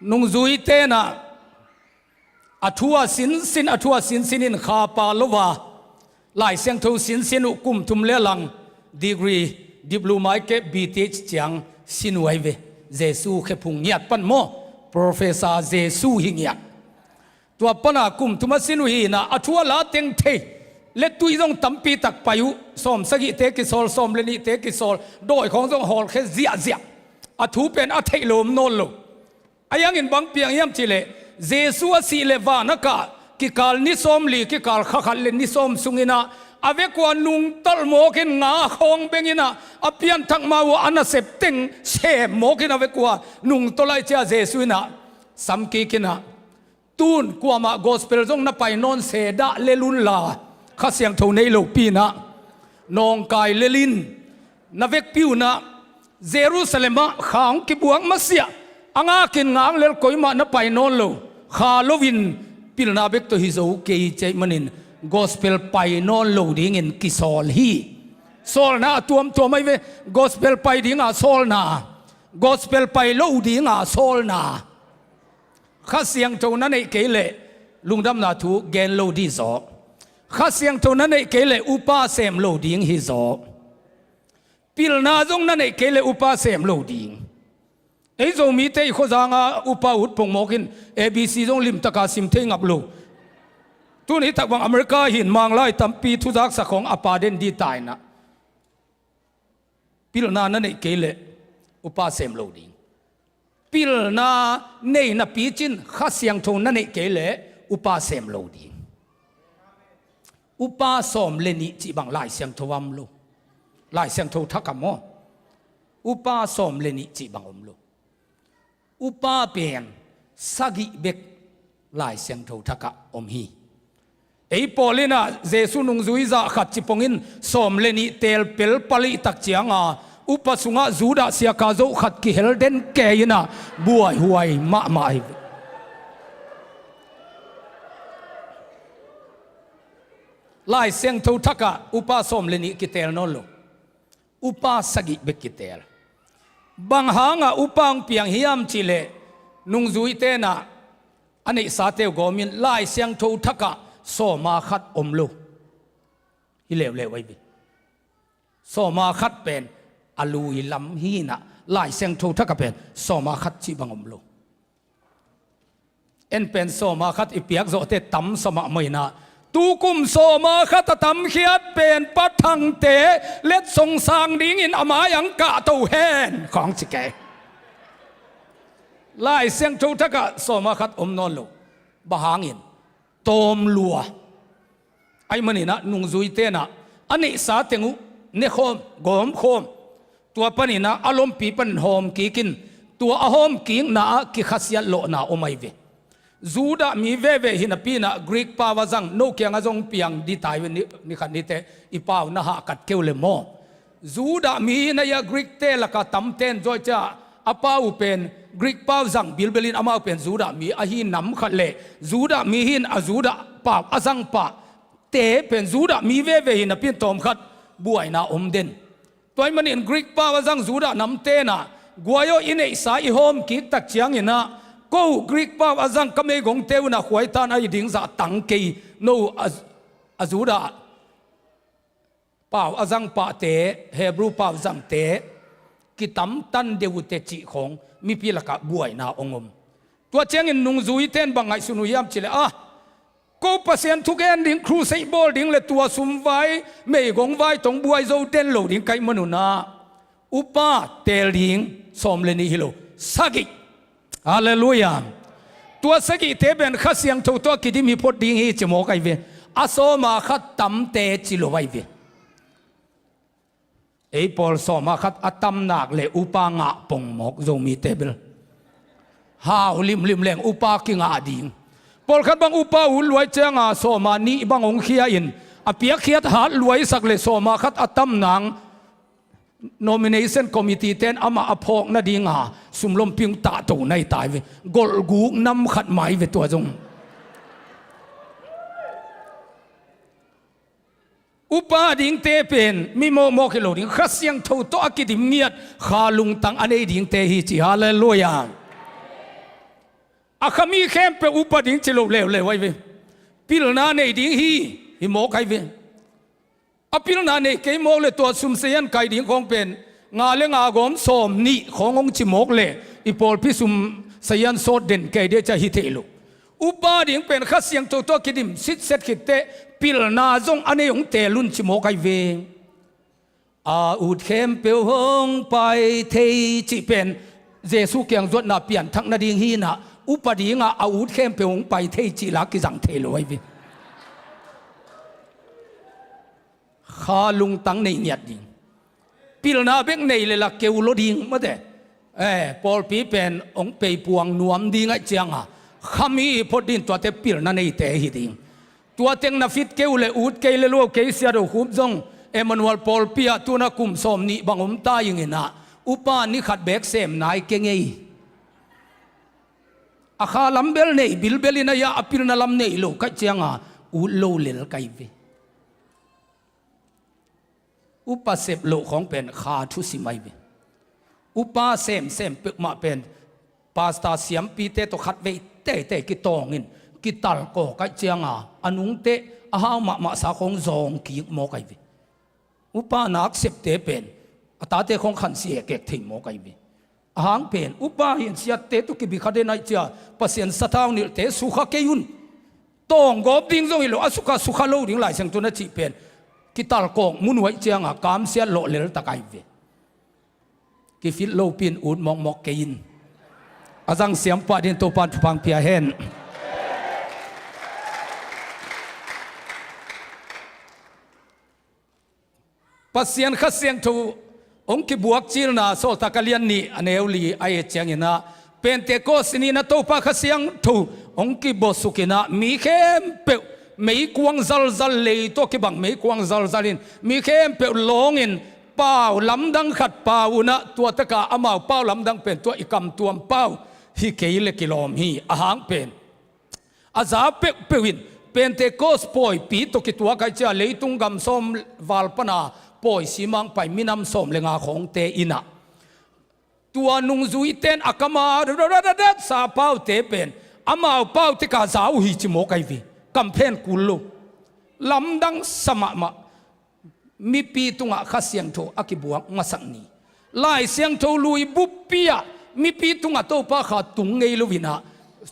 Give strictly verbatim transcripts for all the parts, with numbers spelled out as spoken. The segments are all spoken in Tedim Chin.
Nungzuite in ah a thu a sinsin, a thu a sinsin in kha pha lo a, Lai Siangtho sinsin uh kum thum le lang degree, diploma i keh B Th ciang sin uh ahi ve. Jesu khephung ngiat pan maw, Professor Jesu hi ngiat. Tua pan a kum thum a sin uh hi in ah a thu a la teng thei le tui zong tampi tak pai uh, sawm sagihte kisawl, sawm le nihte kisawl, dawi khawng zong hawlkhia ziahziah. A thu pen a theih lo om nawn lo. A hiangin bang piang hiam cih leh Jesu a sih le van a kah kikal ni sawmli, kikal kha khat le ni sawm sung in ah a vekua nungtolh mawk in, nga khawng beng in ah a pianthak ma uh a nasep teng sem mawk in a vekua nungtolh ahih ciang Jesu in ah sam kik in ah, tun kuamah gospel zong na pai nawn se dah lel un la, Kha Siangtho nei lopi in ah nawngkai lel in, na vekpi un ah Jerusalem ah kha hong kibuak masiah a ngak in ngak lel, koimah na pai nawn lo, kha lo in pilna bek tawh hi zo kei, cih ahih manin gospel pai nawn lo dingin kisawl hi. Sawlna a tuamtuam ahi ve. Gospel pai dinga sawlna, gospel pai lo dinga sawlna. Kha Siangtho na neih kei leh lungdamna thu gen lo ding zaw. Kha Siangtho na neih kei leh upa sem lo ding hi zaw. Pilna zong na neih kei leh upa sem lo ding. Ei Zomite i khuazang a upa ut pongmawk in A B C zong limtak a sim thei ngap lo. Tun hi tak bang America hin Manglai tampi thuzaksa khawng a pa den ding ta in ah. Pilna na neih kei leh upa sem lo ding. Pilna nei napi cin Kha Siangtho na neih kei leh upa sem lo ding. Upa sawm le nih cih bang Lai Siangtho ah om lo. Lai Siangtho thak ah maw, upa sawm le nih cih bang om lo. Upa pen sagih bek Lai Siangtho thak ah om hi. Ei pawl in ah Jesu nungzui zah khat ci pongin sawm le nih teel pel pah leh tak ciang a, upa sungah Judah siaka zoh khat kihel den kei in ah buaihuai mahmah hi. Lai Siangtho thak ah upa sawm le nih kiteel nawn lo. Upa sagih bek kiteel. Bang hangah upa hong piang hiam cih leh nungzuite in ah a neihsate uh gawm in Lai Siangtho thak ah sawma khat om lo. Hi leuleu ahi ve. Sawma khat pen a lui lam hi in ah Lai Siangtho thak ah pen sawma khat cih bang om lo. En pen sawma khat i piak zawhte tam sa mahmah in ah, tukum sawma khat a tamkhiat pen Pa Thangte letsong sang dingin a mai ah hong kahto hen khawng ci kei. Lai Siangtho thak ah sawma khat om nawn lo. Bang hangin? Tawm lua. Ahih manin ah nungzuite in ah a neihsa teng uh nekhawm, gawmkhawm. Tua panin ah a lompi panin hawm kik in, tua a hawm kikna ah kikhasiat lawhna om ahi ve. Judah mi veve hi napi in ah Greek pau a zang, no kiangah zong piang ding ta hi ve, ni, ni khat ni teh i pau na hahkat kei uh leh maw. Judah mi hi in ah Greek-te lakah tamten zaw hi ciang a pau uh pen Greek pau zang bilbel in amau pen Judah mi ahi nam khat leh Judah mi hi in a Judah pau a zang pah te pen Judah mi veve hi napi in tawmkhat buaina om den. Tua ahih manin Greek pau a zang Judah namte in ah, guai aw, i neihsa i hawm kik tak ciangin ah, ko Greek pau a zang ka meigongte uh in ah khuaitan ahi ding zah tang kei, no a, a Judah pau a zang pahte, Hebrew pau zangte kitamtan deuh uh teh cih khawng mipi lakah buaina hong om. Tua ciangin nungzuite in bang ngaihsun uh hiam cih leh, ah, ko Pasian thugen ding, crusade bawl ding leh tua sum vai, meigong vai tawh buai zo den lo ding ka hih man un ah, upa teel ding sawm le nih hi lo, sagih. Halleluiah. Tua sagihte pen Kha Siangtho tawh a kidim hi phot ding hi ci mawk ahi ve. A sawma khat tamte ci lo ahi ve. Ei pawl sawma khat a tam nak leh upa ngah pongmawk Zomite bel. Hau limlim leng upa kingah ding. Pawlkhat bang upa ut lua ciang a sawma nih bang hong khia in, a piakkhiat hat lua sak leh sawma khat a tam nang nomination committee-te in amah a phawk nading a sum lompi hong tahto na hi ta hi ve. Golhguk nam khat mah hi ve tua zong. Upa dingte pen mi mawkmawk hi lo ding, Kha Siangtho tawh a kidim ngiat, kha lungtang a nei dingte hi ci. Halleluiah. A kha mi khempeuh upa ding ci lo leuleu ahi ve. Pilna nei ding hi, hi mawk ahi ve. A pilna nei kei mawk le tua sum sazian kai ding khawng pen nga le nga gawm sawm nih khawng hong ci mawk le i pawlpi sum sazian sawt den kei ding cia hi thei lo. Upa ding pen Kha Siangtho tawh kidim sitset khitteh pilna zong a nei hong tel un ci mawk ahi ve. A ut khempeuh hong pai thei cih pen Jesu kiang zuatna pianthak nading hi inah upa dingah a ut khempeuh hong pai thei cih la kizang thei lo ahi ve. Kha lungtang nei ngiat ding. Pilna bek nei le la keu lo ding mate. Eh, pawlpi pen hong peipuang nuam ding aih cianga kha mi phot ding tuate pilna neite hi ding. Tua teng na fit kei uh le ut kei le luau kei sia do khup zong Emmanuel pawlpi ah tuna kum sawm nih bang om ta ing inah upa ni khat bek sem nai kei ngei. A kha lam bel nei bilbel in a ia a pilna lam nei lo kaih cianga ut lo lel kai ve. Upa sep loh khawng pen kha thusim ahi ve. Upa semsem peuhmah pen pasta siampite tawh khatvei teitei kitawngin kitalkaw kaih cianga a nungteh a hau mahmahsa khawng zawng kik mawk ahi ve. Upa nak septe pen a tate khawng khansi ekek thei mawk ahi ve. Ahang pen upa hin siatte tawh kibi kha den aih cia Pasian sathau nilhte sukha kei un. Tawnggawp ding zong hi lo a sukha sukha lo ding Lai Siangtho na cih pen kitalkawk mun uh aih cianga kamsiat lawh leltak ahi ve. Kifit lopi in ut mawkmawk kei in. A zang siampah ding Topan thupha pia hen. Pasian Kha Siangtho hong kibuak cilna Sawltak a lian nih a neu li a et cianginah Pentecost ni-in a Topa Kha Siangtho hong kibuasukinah mi khempeuh meikuang zalzal lei tawh kibang meikuang zalzal in mi khempeuh lawngin pau lamdang khat pau unah tua taka amau pau lamdang pen tua i kamtuam pau hi kei le kilawm hi. Ahang pen a za peuhpeuh in Pentecost pawipi tawh kituak aih cia leitung gam sawm val pana pawi simang pai minam sawm le nga khawngte inah tua nungzuite in a kama sa paute pen amau paute ka za uh hi ci mawk ahi ve. Kamphen kul lo. Lamdang sa mahmah. Mipi tungah Kha Siangtho a kibuak masak ni. Lai Siangtho lui buppi ah mipi tungah Topa Kha tung ngei loinah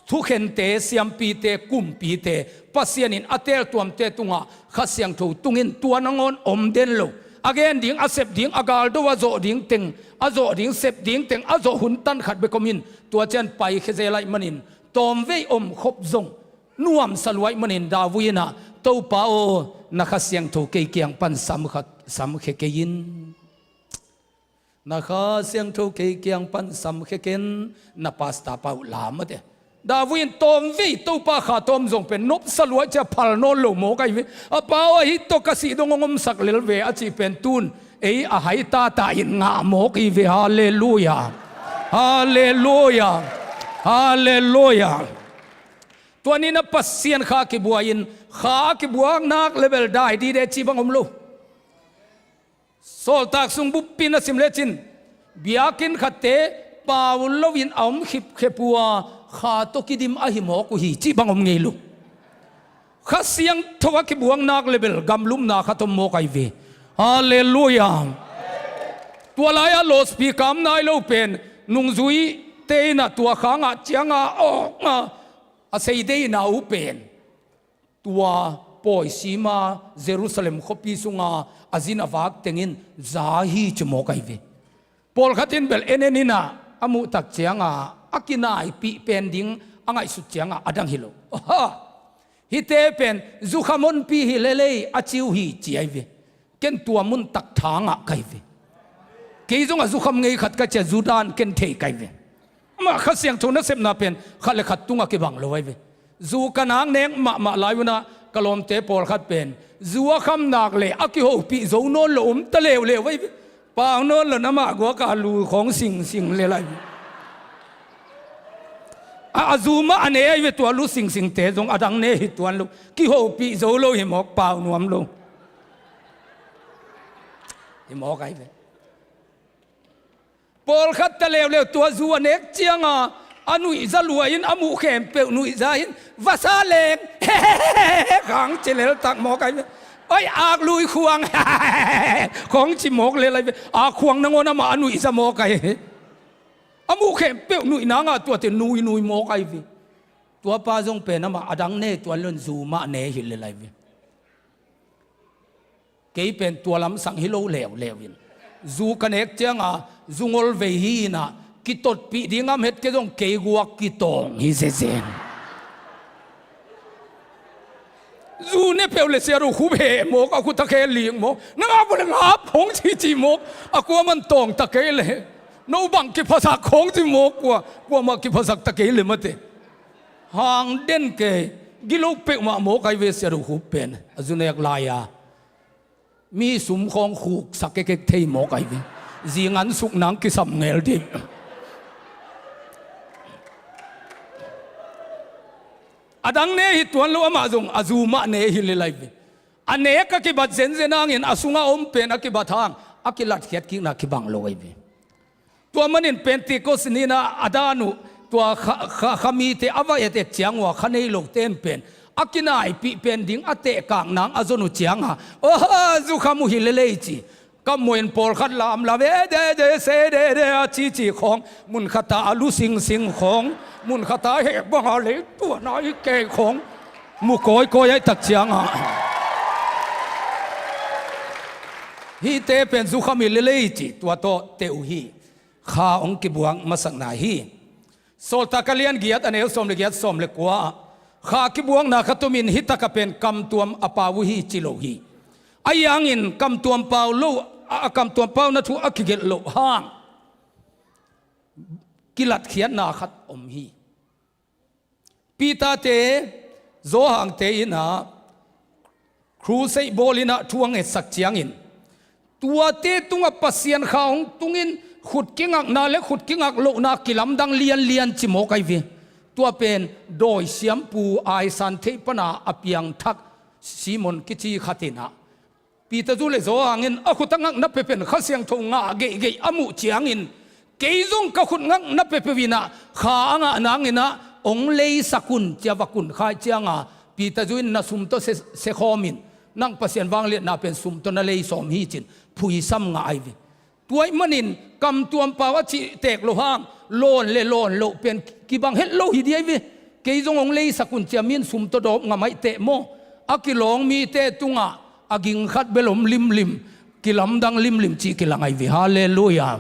thukhente, siampite, kumpite, Pasian in a teltuamte tungah Kha Siangtho tungin tua nangawn om den lo. A gen ding, a sep ding, a galdo a zawh ding teng, a zawh ding, sep ding teng, a zawh hun tan khat bek om in tua cian paikhia zel aih manin tawmvei om khop zong nuamsa luaih manin David inah Topa aw, na Kha Siangtho kei kiang pan samkha, samkhia kei in. Na Kha Siangtho kei kiang pan samkhia kei in, na pasta pau lam a te. David in tawmvei Topa Kha tawm zong pen nopsa luaih cia phal nawn lo mawk ahi ve. A pau ahi tawh ka sih dong hong omsak lel ve a cih pen tun ei a hai tata in ngah mawk hi ve. Halleluia. Halleluia. Halleluia. Tua ni-in a Pasian Kha kibuai-in Kha a kibuak nak le bel dai dide cih bang om lo. Sawltak sung buppi na sim lecin biakinn khatte pau loin a om khipkhep uh a Kha tawh kidim ahi mawk uh hi cih bang om ngei lo. Kha Siangtho a kibuak nak le bel gamlumna khat om mawk ahi ve. Halleluia. Tua lai-ah lawspi kam nai lo pen nungzuite inah tua khangah ciangah awkah a sei deihna uh pen tua pawisima Jerusalem khuapi sunga a zin a vak tengin za hi ci mawk ahi ve. Pawlkhat in bel en en inah a muhtak ciangah a kinaipih pen ding a ngaihsut ciangah a dang hi lo. Aha! Hihte pen zukham honpi hi lelei a ci uh hi ci ahi ve. Ken tua mun tak thangah ka hi ve. Kei zong a zukham ngei khat ka cia zu dan ken thei ka hi ve. Amah Kha Siangtho nasepna pen khat le khat tungah kibang lo ahi ve. Zu ka nak nek mahmah lai unah ka lawmte pawlkhat pen zu a kham nak le a kihopih zo nawn lo om ta leuleu ahi ve. Pau nawn lo na mah guak a lu khawng singsing le lai. A, a zu mah a ne ahi ve tua lu singsingte zong a dang ne hi tuan lo. Kihopih zo lo hi mawk pau nuam lo. Hi mawk ahi ve. Pawlkhat ta leuleu tua zu a nek cianga A nuihza lua in, a muh khempeuh nuihza in, vasa leng khang ci lel tak mawk ai ve. Oi, ak lui khuang khong ci mawk lel ai ve. Ak khuang nangawn amah a nuihza mawk ai. A muh khempeuh nuih nanga tuate nuinui mawk ai ve. Tuapa zong pen amah a dang ne tuan lon zu mah ne hi lel ai ve. Kei pen tua lamsang hi lo leuleu in, zu ka nek cianga zu ngol vei hi inah, kitotpih ding am het kei zong kei guak kitawng hi zezen. Zu ne peuh le siat uh khup heh mawk, a khut a khe lik mawk, nang a vua le ngap hong cici mawk, a kuaman tawng ta kei le, no bang kiphasak hong ci mawk, kua kuamah kiphasak ta kei le mate. Hang den kei, gilo peuhmah mawk ai ve siat uh khup pen, a zu nek lai-a. Mi sum khawng khuksak kekek thei mawk ai ve. Zingan suk nang kisam ngel dih. A dang ne hi tuan lo amah zong a zu mah ne hi lel ai ve. A nek a kibat zenzen hangin a sunga om pen a kibat hang a kilatkhiat kikna kibang lo ai ve. Tua manin Pentecost nina a dan uh, tua kha, kha, kha mite a va et et ciang uh a kha nei lote in pen a kinaipih pen ding a tehkak nang a zon uh cianga, oh, zukham uh hi lel ei ci. Ka muin pawlkhat lamlam e de de se de de a cici khawng, mun khata a lu singsing khawng, mun khata heh banga lei tuana i kei khawng mu kawikawi ai tak cianga, hihte pen zukham hi lel ei ci. Tua tawh teh uh hi. Kha hong kibuak masakna hi. Sawltak a lian giat a neu sawm le giat, sawm le kua ah, kha kibuakna khat omin, hih taka pen kamtuam a pau uh hi ci lo hi. Ahi hangin kamtuam pau lo, a, a kamtuam pauna thu a kigelh loh hang kilatkhiatna khat om hi. Peter-te, Johan-te inah crusade bawl inah thu a ngetsak ciangin, tuate tungah Pasian kha hong tungin khut kingakna le khut kingak lohna kilamdang lianlian ci mawk ai ve. Tua pen dawi siampu aisan theih pana a piangthak Simon kici khat inah, Peter zu le Johan in a khut a ngakna peuh pen Kha Siangtho ngah geihgeih a muh ciangin, kei zong ka khut ngakna peuhpeuh inah kha a ngah nanginah hong leisak un ci-a va kunkhai cianga, Peter zu in na sum tawh se, se khawmin, nang Pasian vangliatna pen sum tawh na lei sawm hi cin phuisam ngah ai ve. Tua ahih manin kamtuam pau a cih tek loh hang, lawn le lawn loh pen kibang het lo hi dih ai ve. Kei zong hong leisak un ci-a mi in sum tawh dawp ngam aih teh maw? A kilawng mite tungah a ging khat bel om limlim, kilamdang limlim cih kilang ai ve. Halleluiah.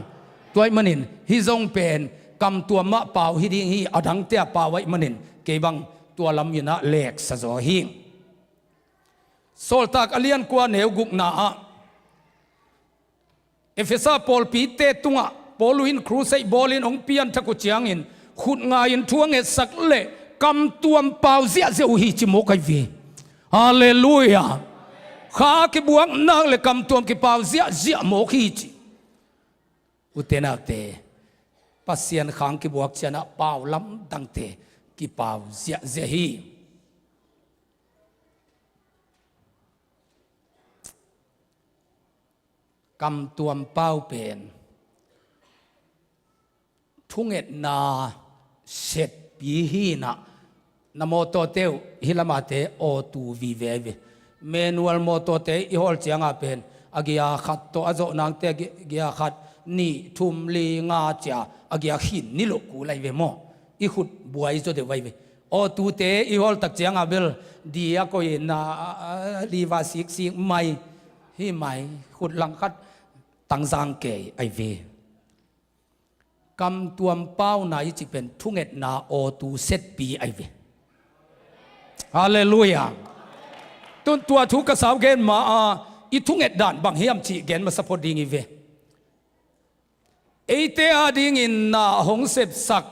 Tua ahih manin hih zong pen kamtuam mah pau hi ding hi, a dangte a pau ahih manin kei bang tua lam inah leksa zaw hi. Sawltak a lian kua neu gukna ah Efesa pawlpite tungah Paul in crusade bawlin hong pianthak uh ciangin, khut ngai-in thu a ngetsak le kamtuam pau ziahziah uh hi ci mawk ai ve. Halleluiah. Kha kibuak nak le kamtuam kipau ziahziah mawk hi ci. Ute naute, Pasian kha hong kibuak cianah pau lamdangte kipau ziahziah hi. Kamtuam pau pen thungetna setpi hi inah, na mawtawte uh hih lamate awtu vive ai ve. Manual mawtawte i hawl cianga pen a gia khat tawh a zawh nangte a gia, gia khat, nih, thum, li, nga cia a gia khin niloh kul ai ve maw? I khut buai zaw deuh ai ve. Awtute i hawl tak cianga bel di a koih inah, a, a, liva siksik mai, hi mai, khut langkhat tangzang kei ai ve. Kamtuam pauna i cih pen thungetna awtu setpi ai ve. Halleluiah. Tun tua thu ka sau gen ma a, i thunget dan bang hiam cih gen masa phot ding i ve. Eite adingin na hong sepsak,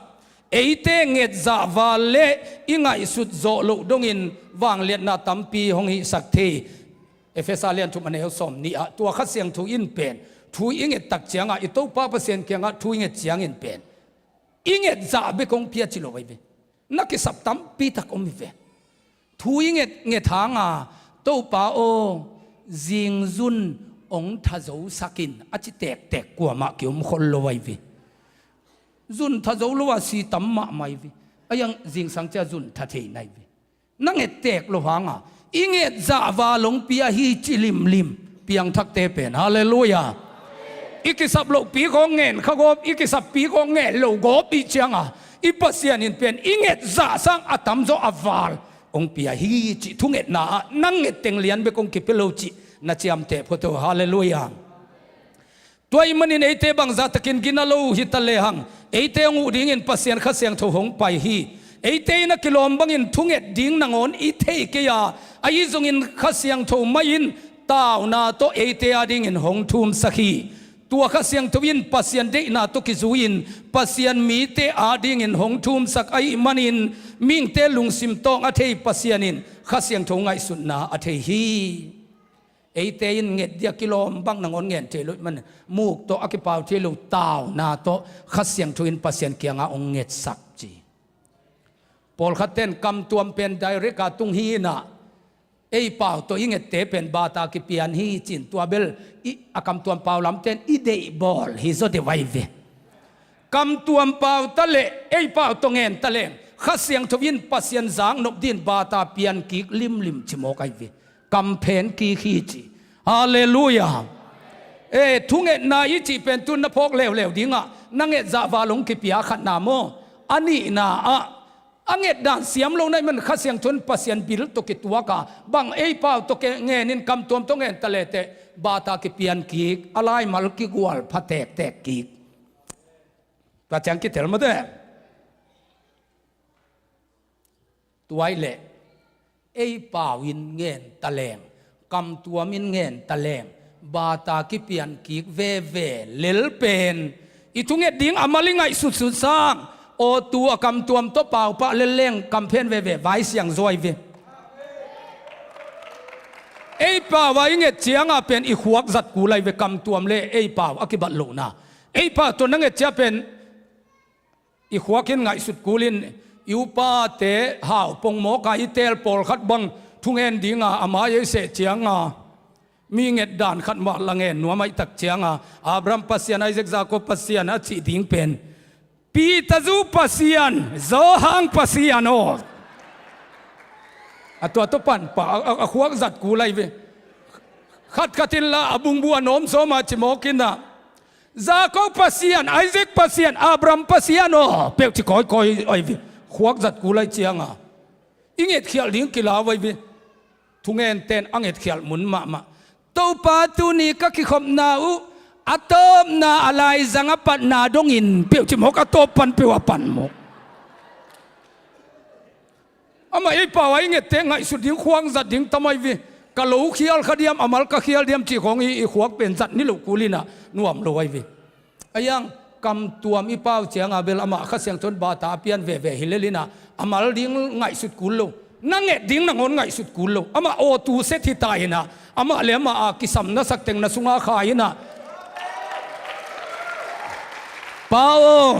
eite ngetzah val le i ngaihsut zawh loh dongin vangliatna tampi hong hihsak thei. Efesa lian thum a neu sawm nih ah tua Kha Siangtho in pen thu i nget tak ciangah, i Topa Pasian kiangah thu i nget ciangin pen i ngetzah bek hong pia ci lo ai ve. Na kisap tampi tak om hi ve. Thu i nget nget hanga, Topa aw, zingzun hong thazosak in a ci tektek kuamah kiom khol lo ai ve. Zuntha zo lo a si tam mahmah hi ve. A iang zingsang cia zuntha thei nai ve. Na ngettek lo hanga i nget zah val hong pia hi ci limlim piangthakte pen. Halleluiah. I kisap lohpi khawng ngen kha gawp, i kisappi khawng ngen lo gawp i cianga i Pasian in pen i nget zah sang a tamzaw a val hong pia hi cih thungetna ah nang nget teng lian bek hong kipia lo cih na ciamteh phot o. Halleluiah. Tua ahih manin eite bangzah takin gina lo hi ta lehang eite hong uh dingin Pasian Kha Siangtho hong pai hi. Eite in a kilawm bangin thunget ding nangawn i thei kei a, ahi zongin Kha Siangtho mah in tauna tawh eite adingin hong thumsak hi. Tua Kha Siangtho in Pasian deihna tawh kizui-in Pasian mite adingin hong thumsak ahih manin mihingte lungsim tawng a thei Pasian in Kha Siangtho ngaihsutna a thei hi. Eite in nget dia kilawm bang nangawn ngen thei lo ahih manin muk tawh a kipau thei lo tauna tawh Kha Siangtho in Pasian kiangah hong ngetsak ci. Pawlkhatte in kamtuam pen direct a tung hi inah ei pau tawh i ngette pen bata kipian hi ci-in tua bel i a kamtuam pau lamte in i deihbawl hi zaw deuh ahi ve. Kamtuam pau ta leh ei pau tawh ngen ta leng Kha Siangtho in Pasian zaknop dingin bata pian kik limlim ci mawk ahi ve. Kamphen kik hi ci. Halleluiah. E, thungetna i cih pen tun na phawk leuleu dingah na nget zah val hong kipia khatna maw? A nihna ah a nget dan siam lo na hih man Kha Siangtho in Pasian bil tawh kituak a bang ei pau tawh ke ngenin kamtuam tawh ngen ta lehteh bata kipian kik, a laimal kigual pha tektek kik. Tua ciang kitel mawte. Tua ahih leh ei pau in ngen ta leng, kamtuam in ngen ta leng bata kipian kik veve lel pen i thunget ding a mal i ngaihsutsut sang aw tu a kamtuam tawh pau pah lel leng kamphen veve vai siang zaw ahi ve. Ei pau a i nget cianga pen i khuak zat kul ahi ve. Kamtuam le ei pau a kibat lohna. Ei pau tawh na nget cia pen i khuak in ngaihsut kul in i upate hau pong mawk a i teel pawlkhat bang thungen dinga a mai ei seh cianga mi nget dan khat mah la ngen nuam ahih tak cianga Abraham Pasian, Isaac, Jacob Pasian a cih ding pen Peter zu Pasian, Johan Pasian aw. A tua tawh pan pah a, a, a khuak zat kul ahi ve. Khatkhat in la a bungbu a nawm sawma ci mawk inah Jacob Pasian, Isaac Pasian, Abraham Pasian aw peuh ci kawikawi ahi ve. Khuak zat kul ahi cianga i ngetkhialh ding kilau ahi ve. Thungenten a ngetkhialh mun mahmah. Topa tuni ka kikhopna uh a tawpna a laizang a patna dongin peuh ci mawk, a tawp pan peuh a pan mawk. Amah ei pau a i ngette ngaihsut ding khuak zat ding tam ahi ve. Ka lo khial kha diam, a mal ka khial diam cih khawng i, i khuak pen zat ni loh kul inah nuam lo ahi ve. A iang kamtuam i pau cianga bel amah Kha Siangtho in bata a pian veve hi lel inah a mal ding ngaihsut kul lo, na nget ding nangawn ngaihsut kul lo. Amah aw tu set hi ta inah amah le amah a kisam na sak teng na sunga kha inah Pa aw,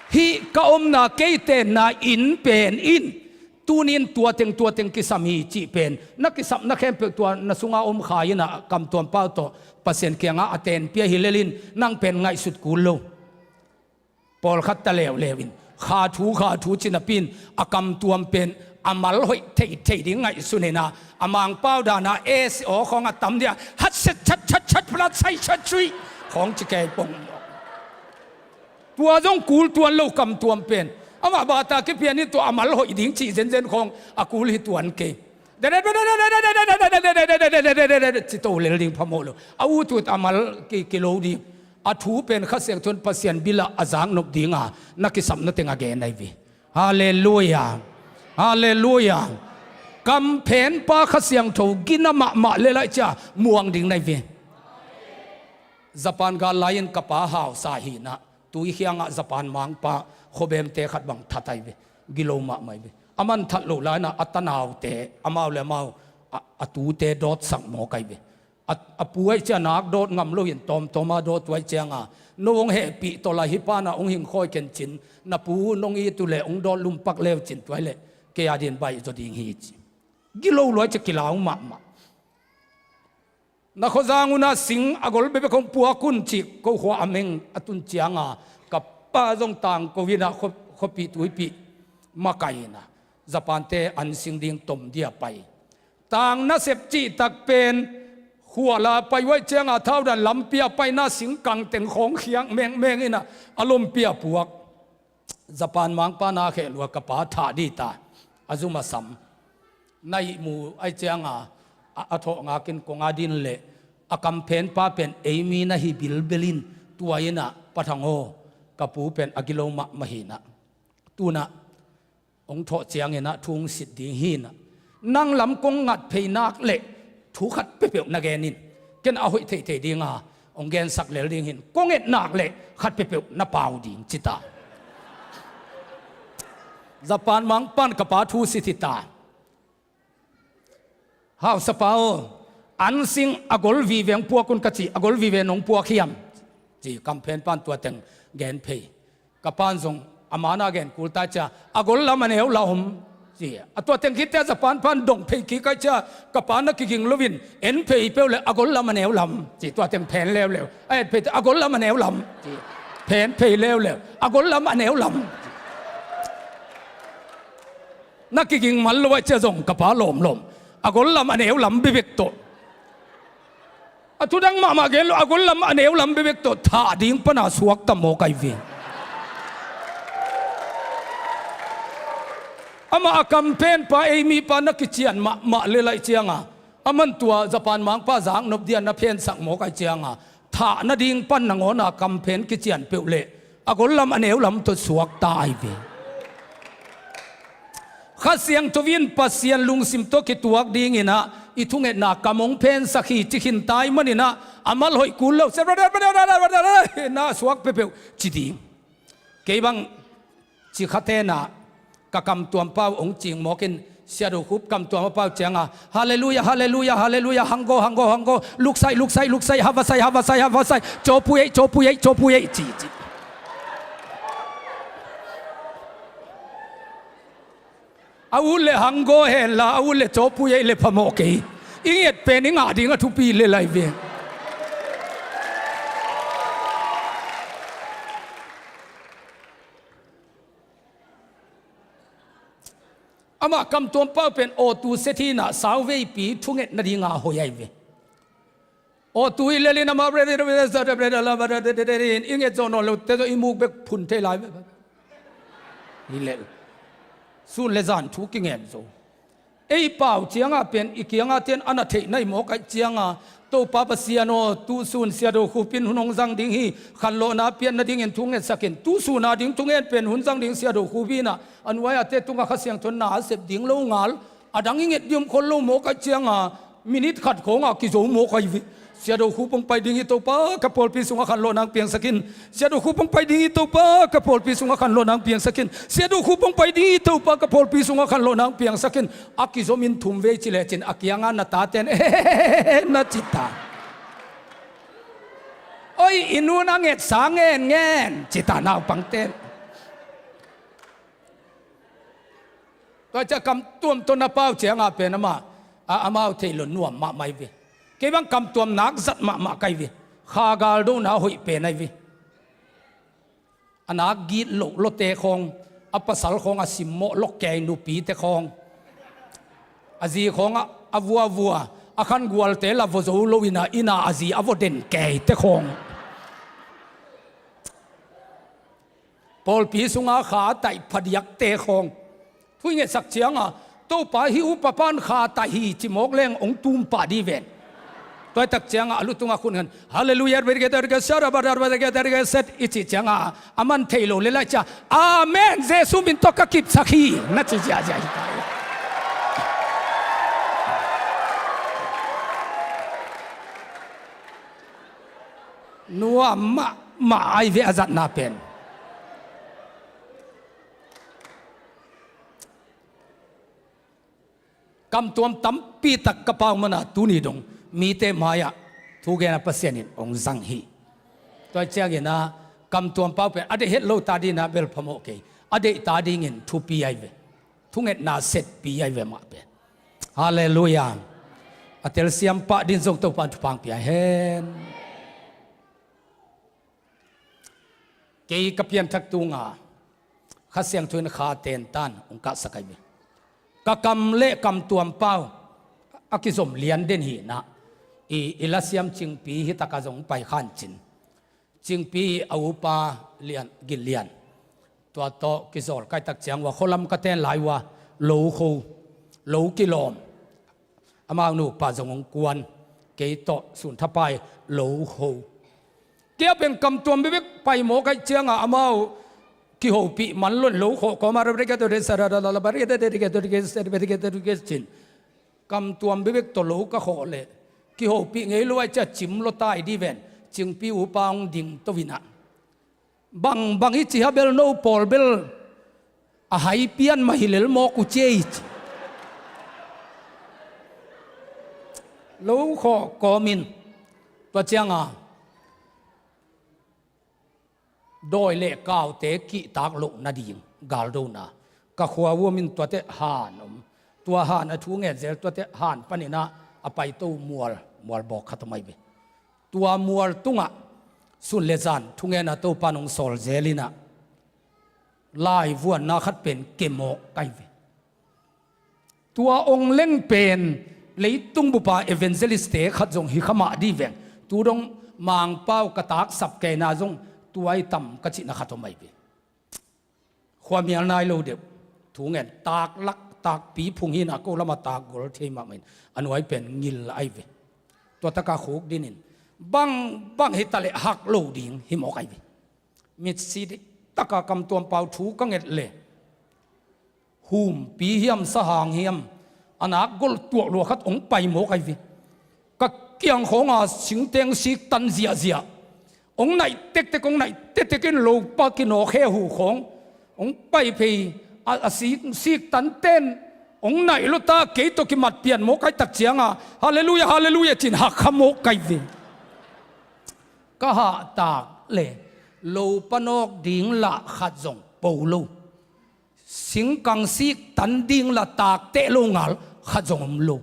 hih ka omna kei tenna inn pen in tuni in tua teng tua teng kisam hi cih pen na kisapna khempeuh tua na sunga om kha inah kamtuam pau tawh Pasian kiangah a tenpia hi lel in nang pen ngaihsut kul lo. Pawlkhat ta leuleu in kha thu kha thu ci napi in a kamtuam pen a mal hoih theithei ding ngaihsun inah a mangpau dana esi aw khawng a tam dia hat set chat chat chat plat sai chat cui khawng ci kei pong. Tua zong kul tuan lo kamtuam pen. Amah bata kipian in tua a mal hoih ding cih zenzen khawng a kul hi tuan kei. Ci to lel ding phamawh lo. A utut a mal ki, kilo ding. A thu pen Kha Siangtho in Pasian bilah a zaknop dinga na kisapna teng a gen ahi ve. Halleluiah. Halleluiah. Kamphenpa Kha Siangtho gina mahmah le laih cia muang ding na hi ve. Japan gal lai-in ka pa hausa hinah tui khiangah Japan mangpa khuabemte khat bang that ahi ve. Gilo mahmah ahi ve. A man that loh lai-inah a tanaute amau le amau a, a tute dawtsak mawk ahi ve. A, a pu aih cia nak dawt ngam loin tawmtawma dawt uh aih cianga no hong hehpih tawh la hih pana hong hingkhawi kencin na pu nong it uh leh hong dawt lumpak leu cin tuai leh kei a din baih zaw ding hi ci. Gilo luai cia kilau mahmah. Na khuazang unah sing a gol bekbek hong puak un cih ko khua a meng a tun cianga ka pa zong tangko in ah khua-, khuapih tuipih makai in ah Japan-te an sing ding tom dia pai. Tang nasep cihtak pen khuala pai uh ahih ciangah thaudan lampi a paina singkang teng khawng khiak mengmeng in ah a lompi a puak. Japan mangpa na kheh lua ka pa thah dih ta, a zum a sam. Na ihmu ahih ciangah a, a thawh ngakin kong a din leh a kamphenpa pen ei mi na hi bilbel in, tua in ah Pa Thang aw, ka pu pen a gilo mahmah hi in ah, tu-in ah hong thawh ciangin ah thu hong sit ding hi in ah, nang lam kong ngat phei nak leh thu khat peuhpeuh na gen in, ken a hoih theithei ding a hong gensak lel ding hi in, kong et nak leh khat peuhpeuh na pau ding, ci ta. Japan mangpan ka pa thu sit hi ta. Hausapa aw, an sing a gol vive hong puak un ka ci, a gol vive nong puak hiam? Ci, kamphenpan tua teng gen phei. Ka pan zong a mana gen kul ta cia, a gol lam a neu lam, ci. A tua teng khitte Japan pan dong phei kik a cia, ka pa na kiging loin, en phei peuh leh a gol lam a neu lam, ci. Tua teng phen leuleu. A et phei, a gol lam a neu lam, ci. Phen phei leuleu, a gol lam a neu lam, ci. Na kiging man lo ahih cia zong ka pa lawmlawm, a gol lam a neu lam bebek tawh. A thudang mahmah gen lo, a gol lam a neu lam bebek tawh thah ding pana suakta mawk ahi ve. Amah a kamphenpa ei mipa na kician mahmah lel ahih cianga, aman tua Japan mangpa zaknop dia na phensak mawk ahih cianga, thah nading pan nangawna kamphen kician peuh leh a gol lam a neu lam tawh suakta ahi ve. Kha Siangtho in Pasian lungsim tawh kituak dingin ah i thungetna kam hong phensak hi ci khin ta ahih manin ah, a mal hoih kul lo, na suak peuhpeuh ci ding. Kei bang ci kha tena, ka kamtuam pau hong cing mawkin, Sia Do Khup kamtuam a pau cianga, Halleluia, halleluia, halleluia, hanggo, hanggo, hanggo, luksai, luksai, luksai, havasai, havasai, havasai, cawpui ei, cawpui ei, cawpui ei, ci, ci. A ut le hanggo hen la, a ut le cawpui ei le phamawh kei. I nget pen i ngah ding a thupi le lai ve. Amah kamtuam pau pen awtu set hi in ah, sauveipi thunget nadinga hoih ahi ve. Awtu i lel in amah i nget zo nawn lote zong i muk bek phun thei lai ve. I lel. Sun le zan thu kingen zo. Ei pau cianga pen i kianga ten a na theih na hi mawk ahih cianga, Topa Pasian aw, tusun Sia Do Khup in hun hong zang ding hi, khanlawhna pian nadingin thu ngetsak in, tusun a ding thungen pen hun zang ding Sia Do Khup in ah, a nuai-ate tunga Kha Siangtho in na a sep ding lo ngal, a dang i nget ding om khol lo mawk ahih cianga, minute khat khawnga kizo mawk ahi ve. Sia Do Khup hong pai ding hi Topa, ka pawlpi sungah khanlawhna hong piangsak in. Sia Do Khup hong pai ding hi Topa, ka pawlpi sungah khanlawhna hong piangsak in. Sia Do Khup hong pai ding hi Topa, ka pawlpi sungah khanlawhna hong piangsak in. A kizom in thum vei ci lecin a kianga na taten, na ci ta. Oi, i nu na ngetsa ngenngen, ci ta naupangten. Tua cia kamtuam tawh na pau cianga pen amah, a, amau thei lo nuam mahmah ahi ve. Kei bang kamtuam nak zat mahmah ka hi ve. Kha galdona hoih pen ahi ve. A nak git loh lawte khawng, a pasal khawng a simmawh lawk kei nupite khawng. A zi khawng a, a vua vua, a khan gualte la vua zo lo ina, ina a zi a vua den keite khawng. Pawlpi sunga kha taih phadiakte khawng. Thu i ngetsak cianga, Topa hih upa pan kha taih hi ci mawk leng hong tum pah dih ven. Tua tak cianga a lu tunga khun khan, Halleluia, set i cih cianga, a man thei lo le lai cia, Amen, Jesu min tawh ka kipsak hi, na ci ziahziah hi ta. Nuam mahmah ahi ve a zatna pen. Kamtuam tampi tak ka pau mana tuni dong mite mai-ah thugena Pasian in hong zang hi. Tua ciangin ah kamtuam pau pen a deih het lo ta dingin ah bel phamawh kei. A deih ta dingin thupi ahi ve. Thungetna setpi ahi ve mah pen. Halleluia. A telsiam pah dingin zong Topa in thupha hong pia hen. Kei ka pianthak tunga Kha Siangtho in kha tentan hong kahsak ahi ve. Ka kam le kamtuam pau a kizom lian den hi na, i, i lasiam Cingpi hi taka zong pai khan cin. Cingpi a upa lian, gil lian. Tua tawh kizawl kaitak ciang ua khualam ka ten lai ua lo kho, lo kilawm. Amau nupa zong hong kuan, kei tawh sun thapai lo ho. Kei a pen kamtuam bebek pai mawk aih cianga amau kihopih man lon lo khawh kawma cin. Kamtuam bebek tawh lo ka khawh leh kihopih ngei lo aih cia cim lo tai di ven. Cingpi upa hong ding to ina. Bang bang i ci ha bel no pawl bel a hai pian mah hi lel mawk uh cia i ci. Lo khawh kawmin tua cianga dawi le kaute kihtak loh nading galdona ka khua uamin tuate han om. Tua han a thu ngen zel tuate han paninah a paito mual, mual bawk khat om aih ve. Tua mual tungah sun le zan thungena Topa nong sawl zel inah laivuanna khat pen kemawk kai ve. Tua ong leng pen leitung bupa evangelist te khat zong hi kha mah di veng. Tu dong Mangpau ka taksap keina zong tuai tam ka cihna khat om aih ve. Khuamial nai lo deuh thu ngen taklak takpi phung hinah ko lama takgol thei mahmah in a nuai pen ngil aih ve. Tua taka khuk dinin bang bang hi taleh hak lo ding hi mawk aih ve. Mitsi dik taka kamtuam pau thu ka nget le humpi hiam sahang hiam a nak gol tuak lua khat ong pai mawk aih ve. Ka kiang khawnga singteng sik tan ziahziah ong naih tektek ong naih tektek in lopa kinawk he hu khawng ong pai phei a, a sik, sik tan ten ong naih lo ta kei tawh kimat pian mawk aih tak cianga halleluia halleluia cin hak kha mawk kai ve. Ka hahtak le lopa nawk ding lah khat zong po lo. Singkang sik tan ding la takteh lo ngal khat zong om lo.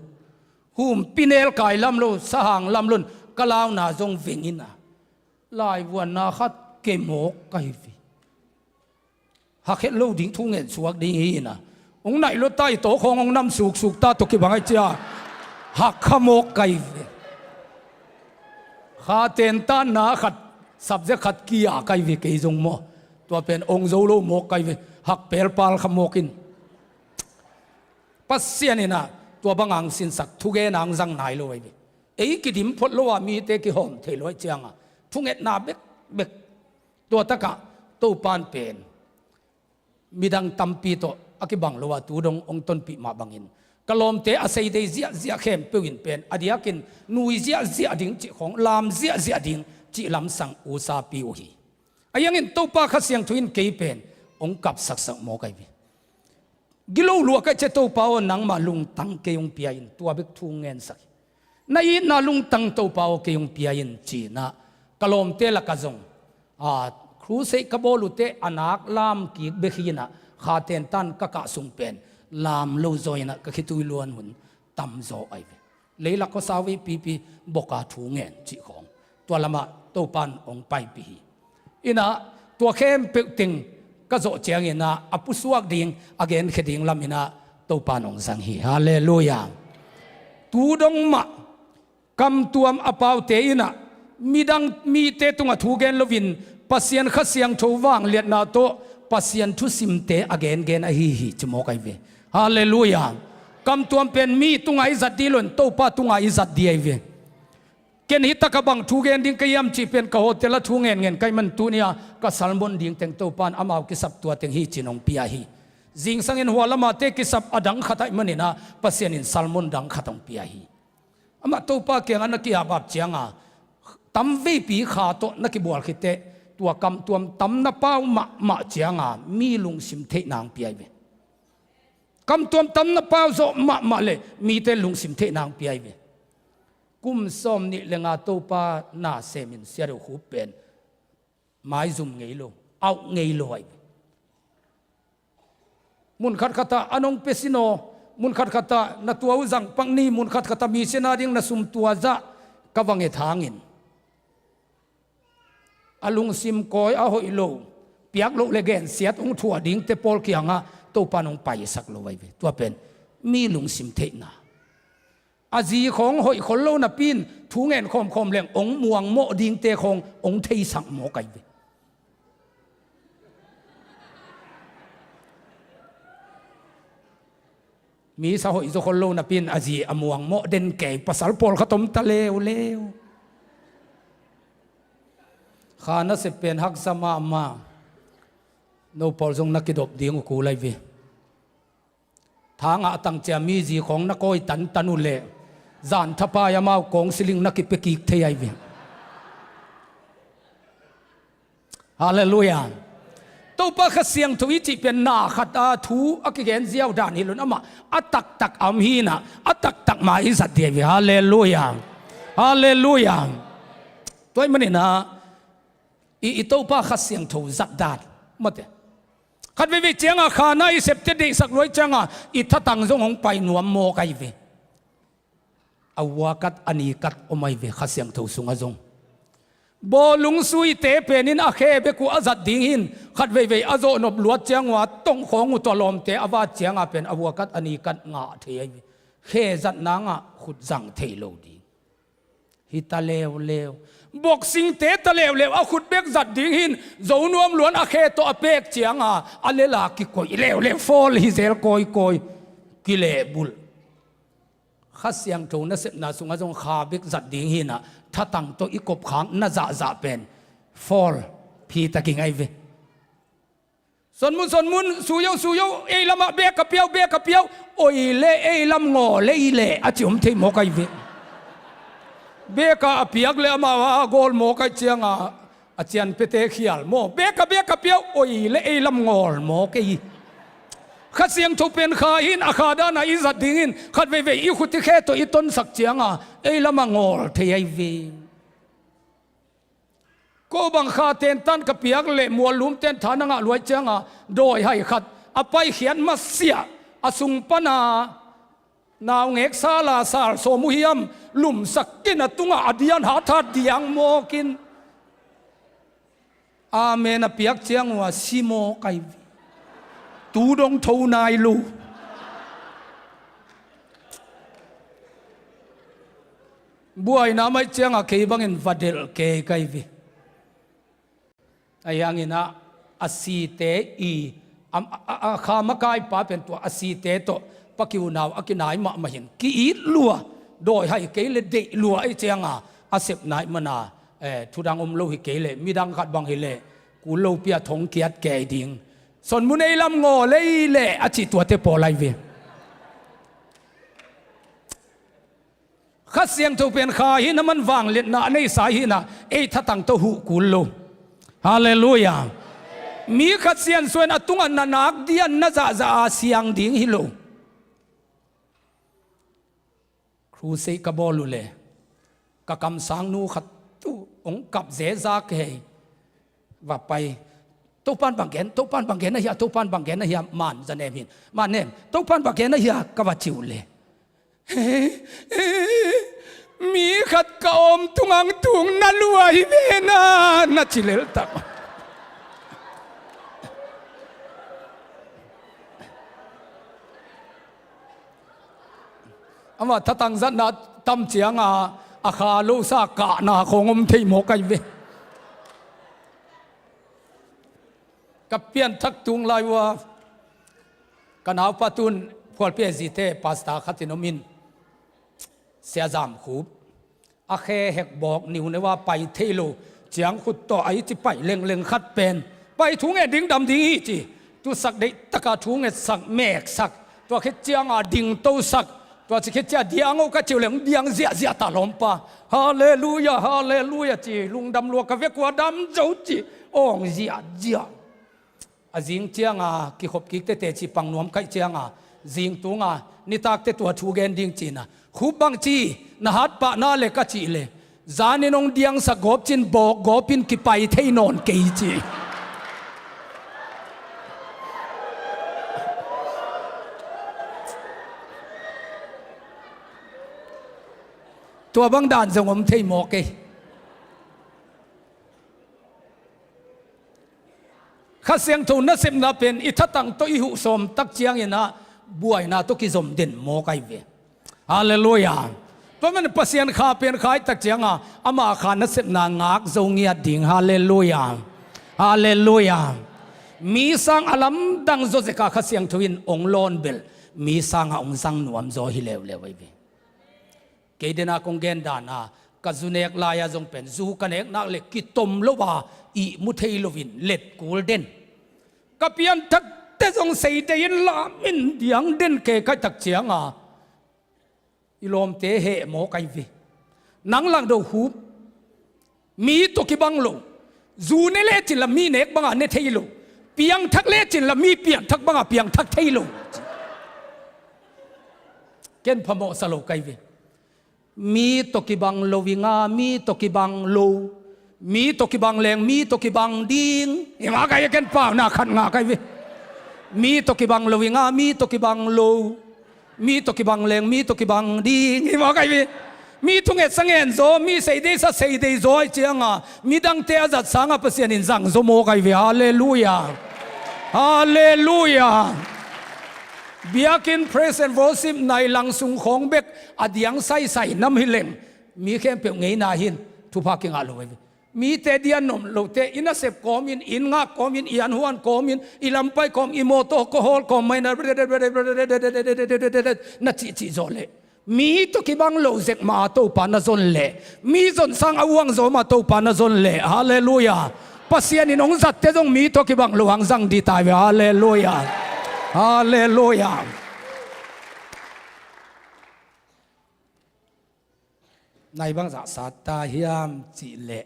Humpi nelkai lam lo sahang lam lon ka launa zong vengina laivuanna khat kemawk kai ve. Hak het lo ding thu ngen suak ding hi ina ong naih lo ta i tawkhawng ong nam suksuk ta tawh kibang aih cia hak kha mawk kai ve. Kha tentanna khat subject khat kia kai ve kei zong maw. Tua pen ong zo lo mawk kai ve. Hak pelpal kha mawk in Pasian inah tua banga ang sinsak thugen ang zang nai lo aih ve. Ei kidim phot lo a mite kihawm thei lo aih cianga thungetna bekbek tua takah Topan pen midang tampi tawh a kibang lo a tu dong ong tonpih mah bangin ka lawmte a seidei ziahziah khempeuh in pen a diakin nui ziahziah ding cih khawng lam ziahziah ding cih lamsang usapi uh hi. A iangin Topa Kha Siangtho in kei pen ong kapsaksak mawk aih ve. Gilo luak aih cia Topa aw nangmah lungtang kei ong pia in tua bek thu ngensak hi. Na itna lungtang Topa aw kei ong pia in cinah ka lawmte laka zong a crusade ka bawl uhteh a nak lam kik bek hinah kha tentan ka kah sung pen lam lo zaw inah ka khitui luan hun tamzaw aih ve. Leilak khuasau veipipi boka thu ngen cih khawng tua lamah Topan ong paipih hi. Inah tua khempeuh teng ka zawh cianginah a pusuak ding a genkhia ding laminah Topan ong zang hi. Halleluia. Tu dong mah kamtuam a paute inah midang mite tungah thu gen loin Pasian Kha Siangtho vangliatna tawh Pasian thusimte a gengen ahi hi ci mawk aih ve. Halleluia. Kamtuam pen mi tungah i zat dih loin Topa tungah i zat dih aih ve. Ken hi taka bang thu gen ding ka hiam cih pen ka hotel a thu ngenngen kai man tunia ka salmon ding teng Topan amau kisap tua teng hi cin ong pia hi. Zingsangin hualamate kisap a dang khat aih maninah Pasian in salmon dang khat ong pia hi. Amah Topa kiangah na kiapap cianga tamveipi kha tawh na kibual khitteh tua kamtuam tamna pau mahmah cianga mi lungsim theihna ang piai ve. Kamtuam tamna pau zawh mahmah le mite lungsim theihna ang piai ve. Kum sawm nih le nga Topa na semin siadeu khup pen maizum ngei lo, auh ngei lo ahi ve. Mun khatkhatah a nong pia sin aw, mun khatkhatah na tua uh zang pak ni, mun khatkhatah mission a ding na sum tua zah ka va nget hangin a lungsim kawi a hoih lo, piak loh le gensiat hong thuah dingte pawl kiangah Topa in hong paisak lo ahi ve. Tua pen mi lungsim theihna. A zi khawng hoih khol lo napi in thu ngen khawmkhawm leng hong muangmawh dingte khawng hong theisak mawk ahi ve. Mi sa hoih zaw khol lo napi in a zi a muangmawh den kei pasal pawlkhat om ta leuleu. Kha nasep pen haksa mahmah. No pawl zong na kidop ding uh kul ahi ve. Tha ngah tang cia mi zi khawng na kawi tantan uh leh zan thapai amau kawng siling na kipia kik thei ahi ve. Halleluiah. Topa Kha Siangtho i cih pen na khat a thu a kigen ziau dan hi lo in, amah a taktak a om hi in ah, a taktak ma i zat ding ahi ve. Halleluiah. Halleluiah. Tua ahih manin ah i, i Topa Kha Siangtho zat dan mate. Khat veivei ciangah kha na i septe deihsak lua ciangah i thatang zong hong pai nuam mawk ahi ve. A ua kat a ni kat om ahi ve Kha Siangtho sungah zong. Bawlung suite pen in a khe bek uh a zat ding hi in, khat veivei a zawh nop luat ciang uh a tongkhawng uh tawh lawmte a vat ciangah pen a ua kat a ni kat ngah thei ahi ve. Khe zat nangah khut zang thei lo ding. Hi ta leuleu. Boxingte ta leuleu a khut bek zat ding hi in, zo nuam luan a khe tawh a pek ciangah a lela kikoih leuleu, fawl hi zel kawikawi, kilehbulh. Kha Siangtho nasepna sungah zong kha bek zat ding hi in ah, thatang tawh i kopkhak na zahzah pen fawl phi takin ahi ve. Sonmun, Sonmun, suyo, suyo, ei lamah bek a piau, bek a piau, oi le ei lam ngawl ei le a ci om thei mawk ahi ve. Bek a piak le amau a gawl mawk ahi ciangah a cianpiate khial maw. Bek a, bek a piau, oi le ei lam ngawl mawk ei. Kha Siangtho pen kha hi in, a kha dan a i zat ding hi in, khat veivei i khut i khe tawh i tonsak ciangah ei lam a ngawl thei ahi ve. Ko bang kha tentan ka piak le muallum ten tha na ngah luai ciangah dawihai khat a paikhiat masiah a sung pana naungek sal a sal sawm uh hiam lumsak in a tungah a dian hathat diang mawk in. Amen a piak ciang uh a si mawk ahi ve. Tu dong tho nai lo. Buaina mai ciangah kei bangin va delh kei ka hi ve. Ahi hangin ah a site i, a, a, a, a kha makaipa pen tua a site tawh pakiu nau a kinai mahmah hin ki-it lua, dawihai kei le deih lua ahi cianga a sep nai mana, eh, thudang om lo hi kei le midang khat bang hi le kul lopi a thong kiat kei ding. Sonmun ei lam ngaw lei le a cih tuate pawl ahi ve. Kha Siangtho pen kha hi in a man vangliatna a neisa hi in a, ei thatang tawh huh kul lo. Halleluiah. Mi khat siansuah in a tungah na nak dian na zahzah a siang ding hi lo. Crusade ka bawl uh le ka kamsang nu khat tu hong kap zezak hei. Va pai. Topan bang gen, Topan bang gen ahia, Topan bang gen ahia, man za nem hin. Man nem, Topan bang gen ahia, ka va ci uh le. Mi khat ka om tungang tung na lua hi ve na, na ci lel tak. Amah thatang zatna tam cianga a kha losa kahna khawng om thei mawk ahi ve. Ka pianthak tung lai uh a ka naupa tun phualpi a zite pasta khatin om in, Sia Zam Khup. A khe hek bawk niuneu a pai thei lo ciang khut tawh a i ci pai lengleng khat pen pai thu nget ding dam ding hi ci. Tusak deih taka thu ngetsak meksak. Tua khit cianga dingtosak. Tua ci khit cia diang o ka ciu leng diang ziahziah ta lawmpa. Halleluiah, halleluiah ci lungdam lua ka vek ua dam zo ci awng ziahziah. A zing cianga kikhop kik tete ci pang nuam kaih cianga zing tunga nitakte tua thu gen ding cina Khup bang ci na hat pahna le ka cih le zanin hong diangsak gawp cin bawk gawpin kipai thei nawn kei ci. Tua bang dan zong om thei mawk ei. Kha Siangtho nasepna pen i thatang tawh i huh sawm tak ciangin ah buaina tawh kizom den mawk ahi ve. Halleluiah. Tua man Pasian Kha pen khai tak cianga ama Kha nasepna ngak zo ngiat ding. Halleluiah. Halleluiah. Mi sang a lamdang zawzeka Kha Siangtho in hong lawn bel mi sanga hong zang nuam zaw hi leuleu ahi ve. Kei dena kong gen dana ka zu nek lai-a zong pen zu ka nek nak le kitom lo a ihmu thei loin let kul den. Ka pianthakte zong seidei in lamin diang den kei kai tak cianga i lawmte heh mawk ahi ve. Nang langdo hup. Mi tawh kibang lo. Zu ne lecin la mi nek banga ne thei lo. Piangthak lecin la mi pianthak banga piangthak thei lo. Ken phamawhsa lo kai ve. Mi tawh kibang lo inga mi tawh kibang lo. Mi tawh kibang leng mi tawh kibang ding. Ima kai ken pauna khat nga kai ve. Mi tawh kibang lo inga mi tawh kibang lo. Mi tawh kibang leng mi tawh kibang ding. Ima kai ve. Mi thungetsa ngen zaw, mi seideisa seidei zaw ahi cianga midangte a zat sanga Pasian in zang zaw mawk ahi ve. Halleluiah. Halleluiah. Biakinn praise and worship nai lang sung khawng bek a diang saisai nam hi leng mi khempeuh ngeina hin thupha kingah lo ahi ve. Mite dian nom lote i nasep kawmin, i ngak kawmin, i anhuan kawmin, i lampai kawm, i mawtaw kahawl kawm mai na na cihcih zawh leh mi tawh kibang lo zek ma Topa na zon leh mi zon sang a uang zaw ma Topa na zon leh. Halleluiah. Pasian in hong zatte zong mi tawh kibang lo hang zang dih tai ve. Halleluiah. Halleluiah. Nai bangzah sat ta hiam cih leh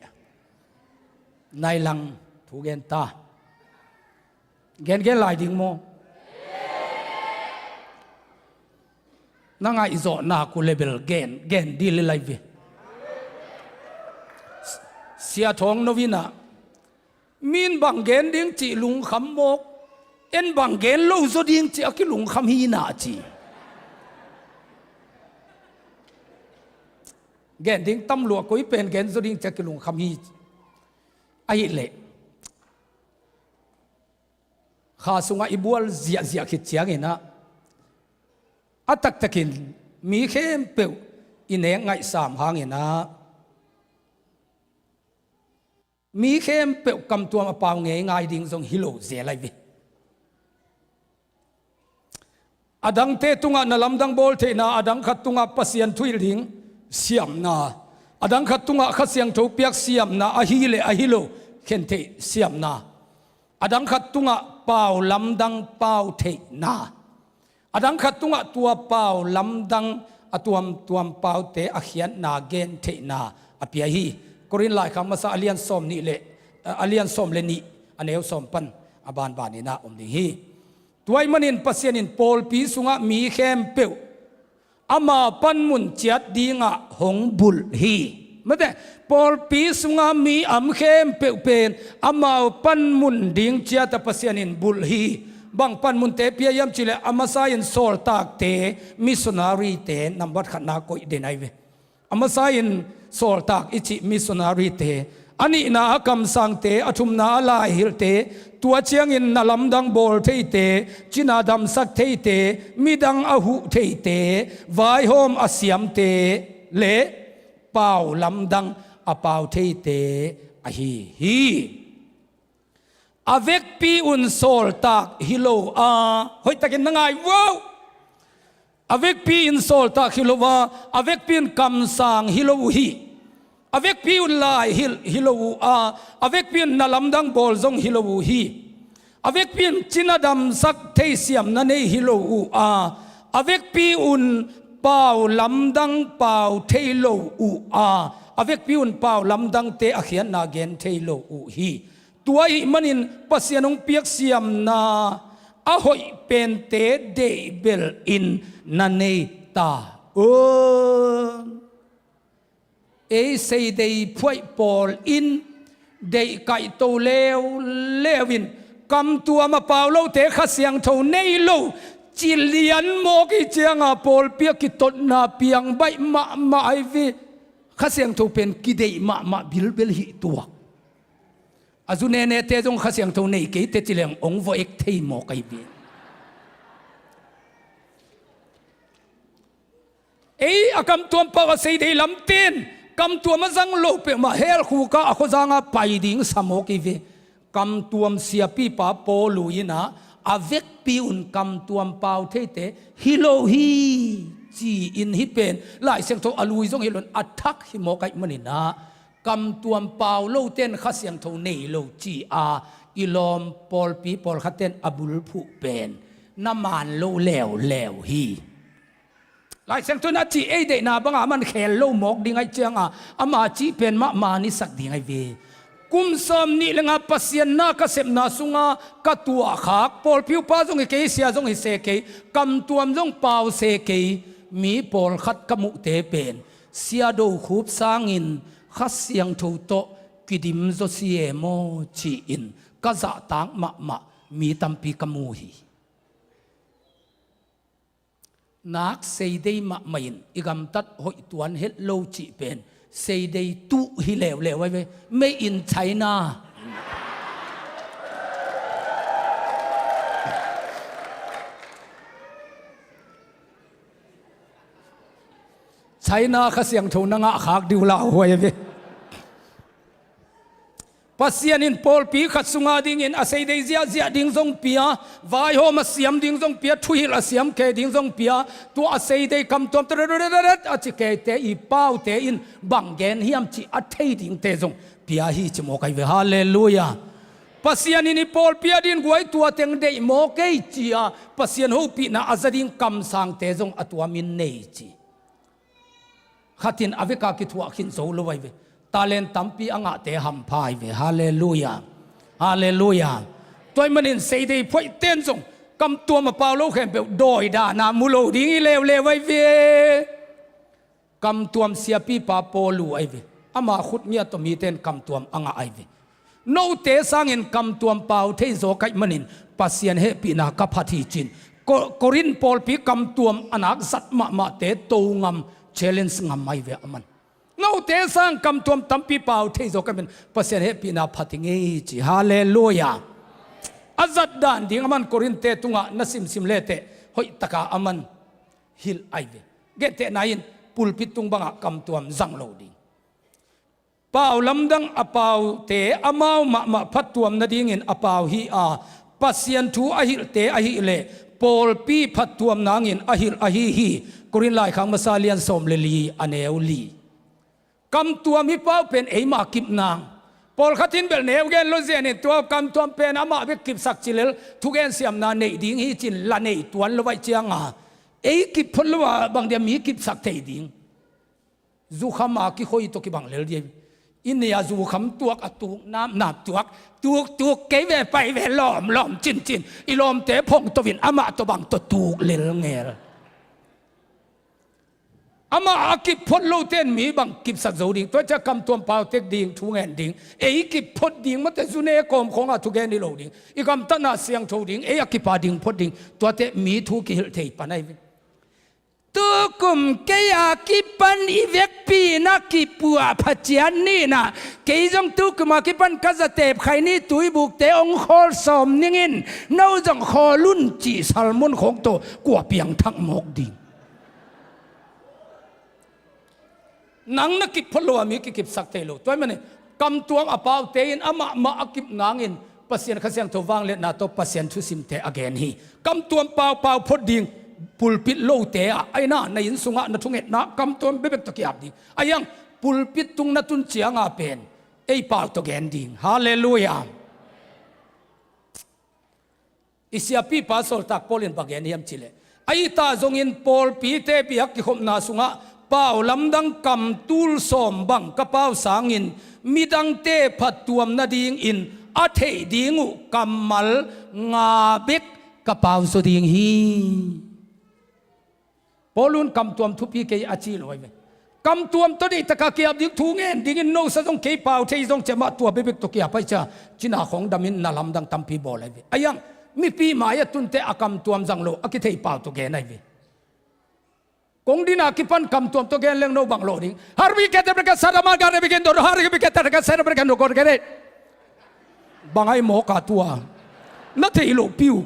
nai lang thu gen ta. Gengen lai ding maw? Na ngaihzawh nak uh le bel gen, gen dih le lai ve. Sia Thawng No in ah, min bang gen ding cih lungkham mawk, en bang gen lo zaw ding cih a kilungkham hi na ci. Gen ding tam lua, koi pen gen zaw ding cih a kilungkham hi. Ahih leh Kha sungah i bual ziahziah khit ciangin ah, a taktakin mi khempeuh i nek ngaihsam hangin ah, mi khempeuh kamtuam a pau ngeingai ding zong hi lo zel lai ve. A dangte tungah na lamdang bawl theihna, a dang khat tungah Pasian thuhilh ding siamna, a dang khat tungah Kha Siangtho piak siamna, ahi le ahi lo khen theih siamna, a dang khat tungah pau lamdang pau theihna, a dang khat tungah tua pau lamdang a tuamtuam paute a khiatna gen theihna a pia hi. Korin laikhak masa a lian sawm nih le, a lian sawm le nih, a neu sawm pan a banbanin ah om ding hi. Tua ahih manin Pasian in pawlpi sungah mi khempeuh ama panmun ciat dingah hong bulh hi. Mate, pawlpi sungah mi am khempeuh pen amau panmun ding ciat a Pasian in bulh hi. Bang panmunte pia hiam cih leh a masa in sawltakte, missionary-te nambat khatna koih den ahi ve. A masa in sawltak i cih missionary-te, a nihna a kamsangte, a thumna a laihilhte, tua ciangin na lamdang bawl theite, cina damsak theite, midang a huh theite, vaihawm a siamte le pau lamdang a pau theite ahi hi. A vekpi un sawltak hi lo a, hoihtakin na ngai uh. A vekpi in sawltak hi lo a, a vekpi in kamsang hi lo uh hi. A vekpi un laihilh hi lo uh a, a vekpi in na lamdang bawl zong hi lo uh hi. A vekpi in cina damsak thei siamna nei hi lo uh a, a vekpi un pau lamdang pau thei lo uh a, a vekpi un pau lamdangte a khiatna gen thei lo uh hi. Tua ahih manin Pasian hong piak siamna a hoih pente deihbelhin na nei ta un. Ei seidei phuaih pawl in deih kaihto leuleu in kamtuam a pau lote Kha Siangtho nei lo ci lian mawk ih cianga pawlpi a kitotna piang baih mahmah ahi ve. Kha Siangtho pen kideih mahmah bilbel hi tuak. A zu nenete zong Kha Siangtho nei kei teh ci leng hong vawh ek thei mawk ahi ve. Ei a kamtuam pau a sei dei lamten kamtuam a zang lo peuhmah hell khuk ah a khuazang ah pai ding sa mawk hi ve. Kamtuam siapipa Paulu in ah a vekpi un kamtuam pau theite hi lo hi ci-in hih pen Lai Siangtho a lui zong hi lo in a thak hi mawk ahih manin ah kamtuam pau lote in Kha Siangtho nei lo ci-a i lawm pawlpi pawlkhatte in a bulphuh pen na maan lo leuleu hi. Lai Siangtho in a cih ei deihna bangah aman khel lo mawk ding ahih ciangah ama cih pen mah maan i sak ding ahi ve. Kum sawmnih le nga Pasian na ka sepna sungah ka tuahkhak pawlpi upa zong hi kei, sia zong hi se kei, kamtuam zong pau se kei mi pawlkhat ka muhte pen Sia Do Khup sangin Kha Siangtho tawh kidim zaw si e maw ci-in ka zahtak mahmah mi tampi ka mu hi. Nak sei dei mahmah in i gamtat hoih tuan het lo cih pen sei dei tuh hi leuleu ahi ve. Made in China. China Kha Siangtho na ngahkhak ding uh lauhuai ahi ve. Pasian in pawlpi khat sunga dingin a sei dei ziahziah ding zong pia, vaihawm a siam ding zong pia, thuhilh a siam kei ding zong pia, tua a sei dei kamtuam tararat a ci keite i paute in bang gen hiam cih a thei dingte zong pia hi ci mawk ahi ve. Halleluiah. Pasian in i pawlpi a dingin guai tua teng deih mawk ei ci-a Pasian hopihna a za ding kamsangte zong a tuamin nei ci. Khat in a veka kithuah khin zo lo ahi ve. Talent tampi a ngahte hampha ahi ve. Halleluiah. Halleluiah. Tua ahih manin sei dei phuaihte in zong kamtuam a pau lo khempeuh dawi dana mu lo ding hi leuleu ahi ve. Kamtuam siapipa Paulu ahi ve. Ama khut ngiat tawh mite in kamtuam a ngah ahi ve. Note sangin kamtuam pau thei zaw ka hih manin Pasian hehpihna ka phat hi ci-in Ko-, Korin pawlpi kamtuam a nak zat mahmahte to ngam, challenge ngam ahi ve aman. Note sang kamtuam tampi pau thei zaw ka hih manin Pasian hehpihna phat hi ngei ci. Halleluiah. A zat dan ding aman Korinte tungah na simsim leteh hoihtaka aman hilh ahi ve. Gentehna in pulpit tung bangah kamtuam zang lo ding. Pau lamdang a paute amau mahmah phattuam nadingin a pau hi a, Pasian thu a hilhte ahileh pawlpi phattuam nangin a hilh ahi hi. Korin laikhak masa lian sawm le li a neu li. Kamtuam hi pau pen eima kip nang. Pawlkhat in bel neu gen lo zianin tua kamtuam pen amah bek kipsak cilel thugen siamna neih ding hi ci-in la nei tuan lo ahih cianga ei kip phot lo a bang dia mi kipsak thei ding. Zukham a kikhoi tawh kibang lel ding. I nih a zukham tuak a tuk napnap tuak, tuktuk kei ve pai ve lawmlawm cincin i lawmte phongto in amah tawh bang tawh tuk lel ngel. Amah a kip phot lote in mi bang kipsak zo ding. Tua ciah kamtuam pau tek ding, thu ngen ding, ei kip phot ding, mate zune kawm khawngah thugen hi lo ding. I gamtatna siangtho ding, ei a kipa ding phot ding. Tuate mi thu kihilh thei pan ahi ve. Tukum kei a kipan i vekpi na kipuah phacian nihna, kei zong tukum a kipan ka zatep khai ni tuibukte hong khawl sawm ningin no zong khawl un cih sermon khawng tawh kua piangthak mawk ding. Nang na kip phot lo a mi kikipsak thei lo. Tua ahih manin kamtuam a paute in amah mah a kip nangin Pasian Kha Siangtho vangliatna tawh Pasian thusimte a gen hi. Kamtuam paupau phot ding pulpit lote ah, aina na inn sungah na thungetna kamtuam bekbek tawh ki-ap ding. Ahi hang pulpit tung na tun cianga pen ei pau tawh gen ding. Halleluiah. I siapipa sawltak Paul in bang gen hiam cihleh, a itah zongin pawlpite biak kikhopna sungah pau lamdang kam tul sawm bang ka pau sangin midangte phattuam nadingin a theih ding uh kammal nga bek ka pau zaw ding hi. Paul in kamtuam thupi kei a ci lo ahi ve. Kamtuam tawh deihtakah ki-ap ding, thu ngen dingin nosa zong kei pau thei zong ciah mah tua bekbek tawh ki-ap ahi ciah cina khawng damin na lamdang tampi bawl ahi ve. Ahi hang mipi mai a tunte a kamtuam zang lo a kithei pau tawh gen ahi ve. Kong dina kipan kamtuam tawh gen leng no bang lo ding. Harbi kete breka saramal gare bikin dor harbi kete breka saramal gare no gor gare. Pangai mawk a tua. Na theih loh piu.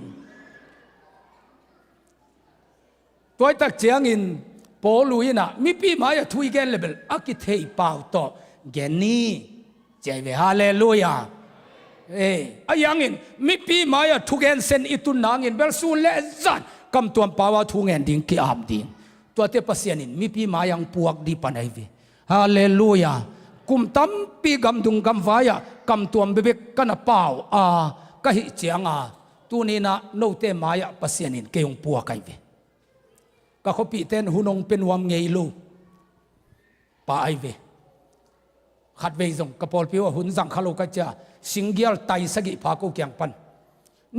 Tuaitak ciangin Paul uh inah mipi mai-ah thu i gen lebel a kithei pau tawh gen ni. Ciai ve, halleluiah. Eh, a hiangin mipi mai-ah thugen sen i tun nangin bel sun le zan kamtuam pau-a thu ngen ding ki-am ding. Tuate Pasian in mipi mai-ah hong puak dih pan ahi ve. Halleluiah. Kum tampi gamdung gamvai-ah kamtuam bekbek ka na pau a ka hih cianga tuninah note mai-ah Pasian in kei hong puak ahi ve. Ka khuapihte in hun hong pia nuam ngei lo pa ahi ve. Khatvei zong ka pawlpi uh a hun zang kha lo ka cia, singgial tai sagih pha ko kiang pan.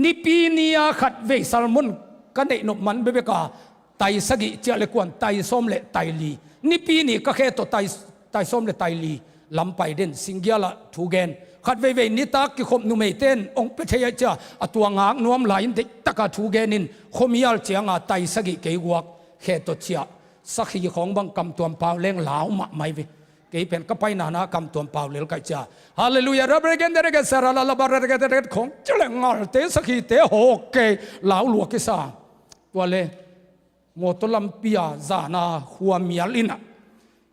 Nipi ni-a khatvei salmon ka neih nop man bekbek a, tai sagih ciah le kuan, tai sawm le tai li. Nipi ni ka khe tawh tai, tai sawm le tai li lam pai den, singgial ah thu gen. Khat veivei nitak kikhop numeite in hong pia thei ahih cia a tua ngak nuam lai in deihtak a thu gen in khuamial cianga tai sagih kei guak khe tawh ciah. Sakhi khawng bang kamtuam pau leng lau mahmah hi ve. Kei pen ka paina na kamtuam pau lel ka hih cia, halleluiah, rabregen deregen saralalabaregen deregen khawng ci le ngalte sakhite hawk kei lau lua kisa. Tua le mawtaw lampi-a zana khuamial inah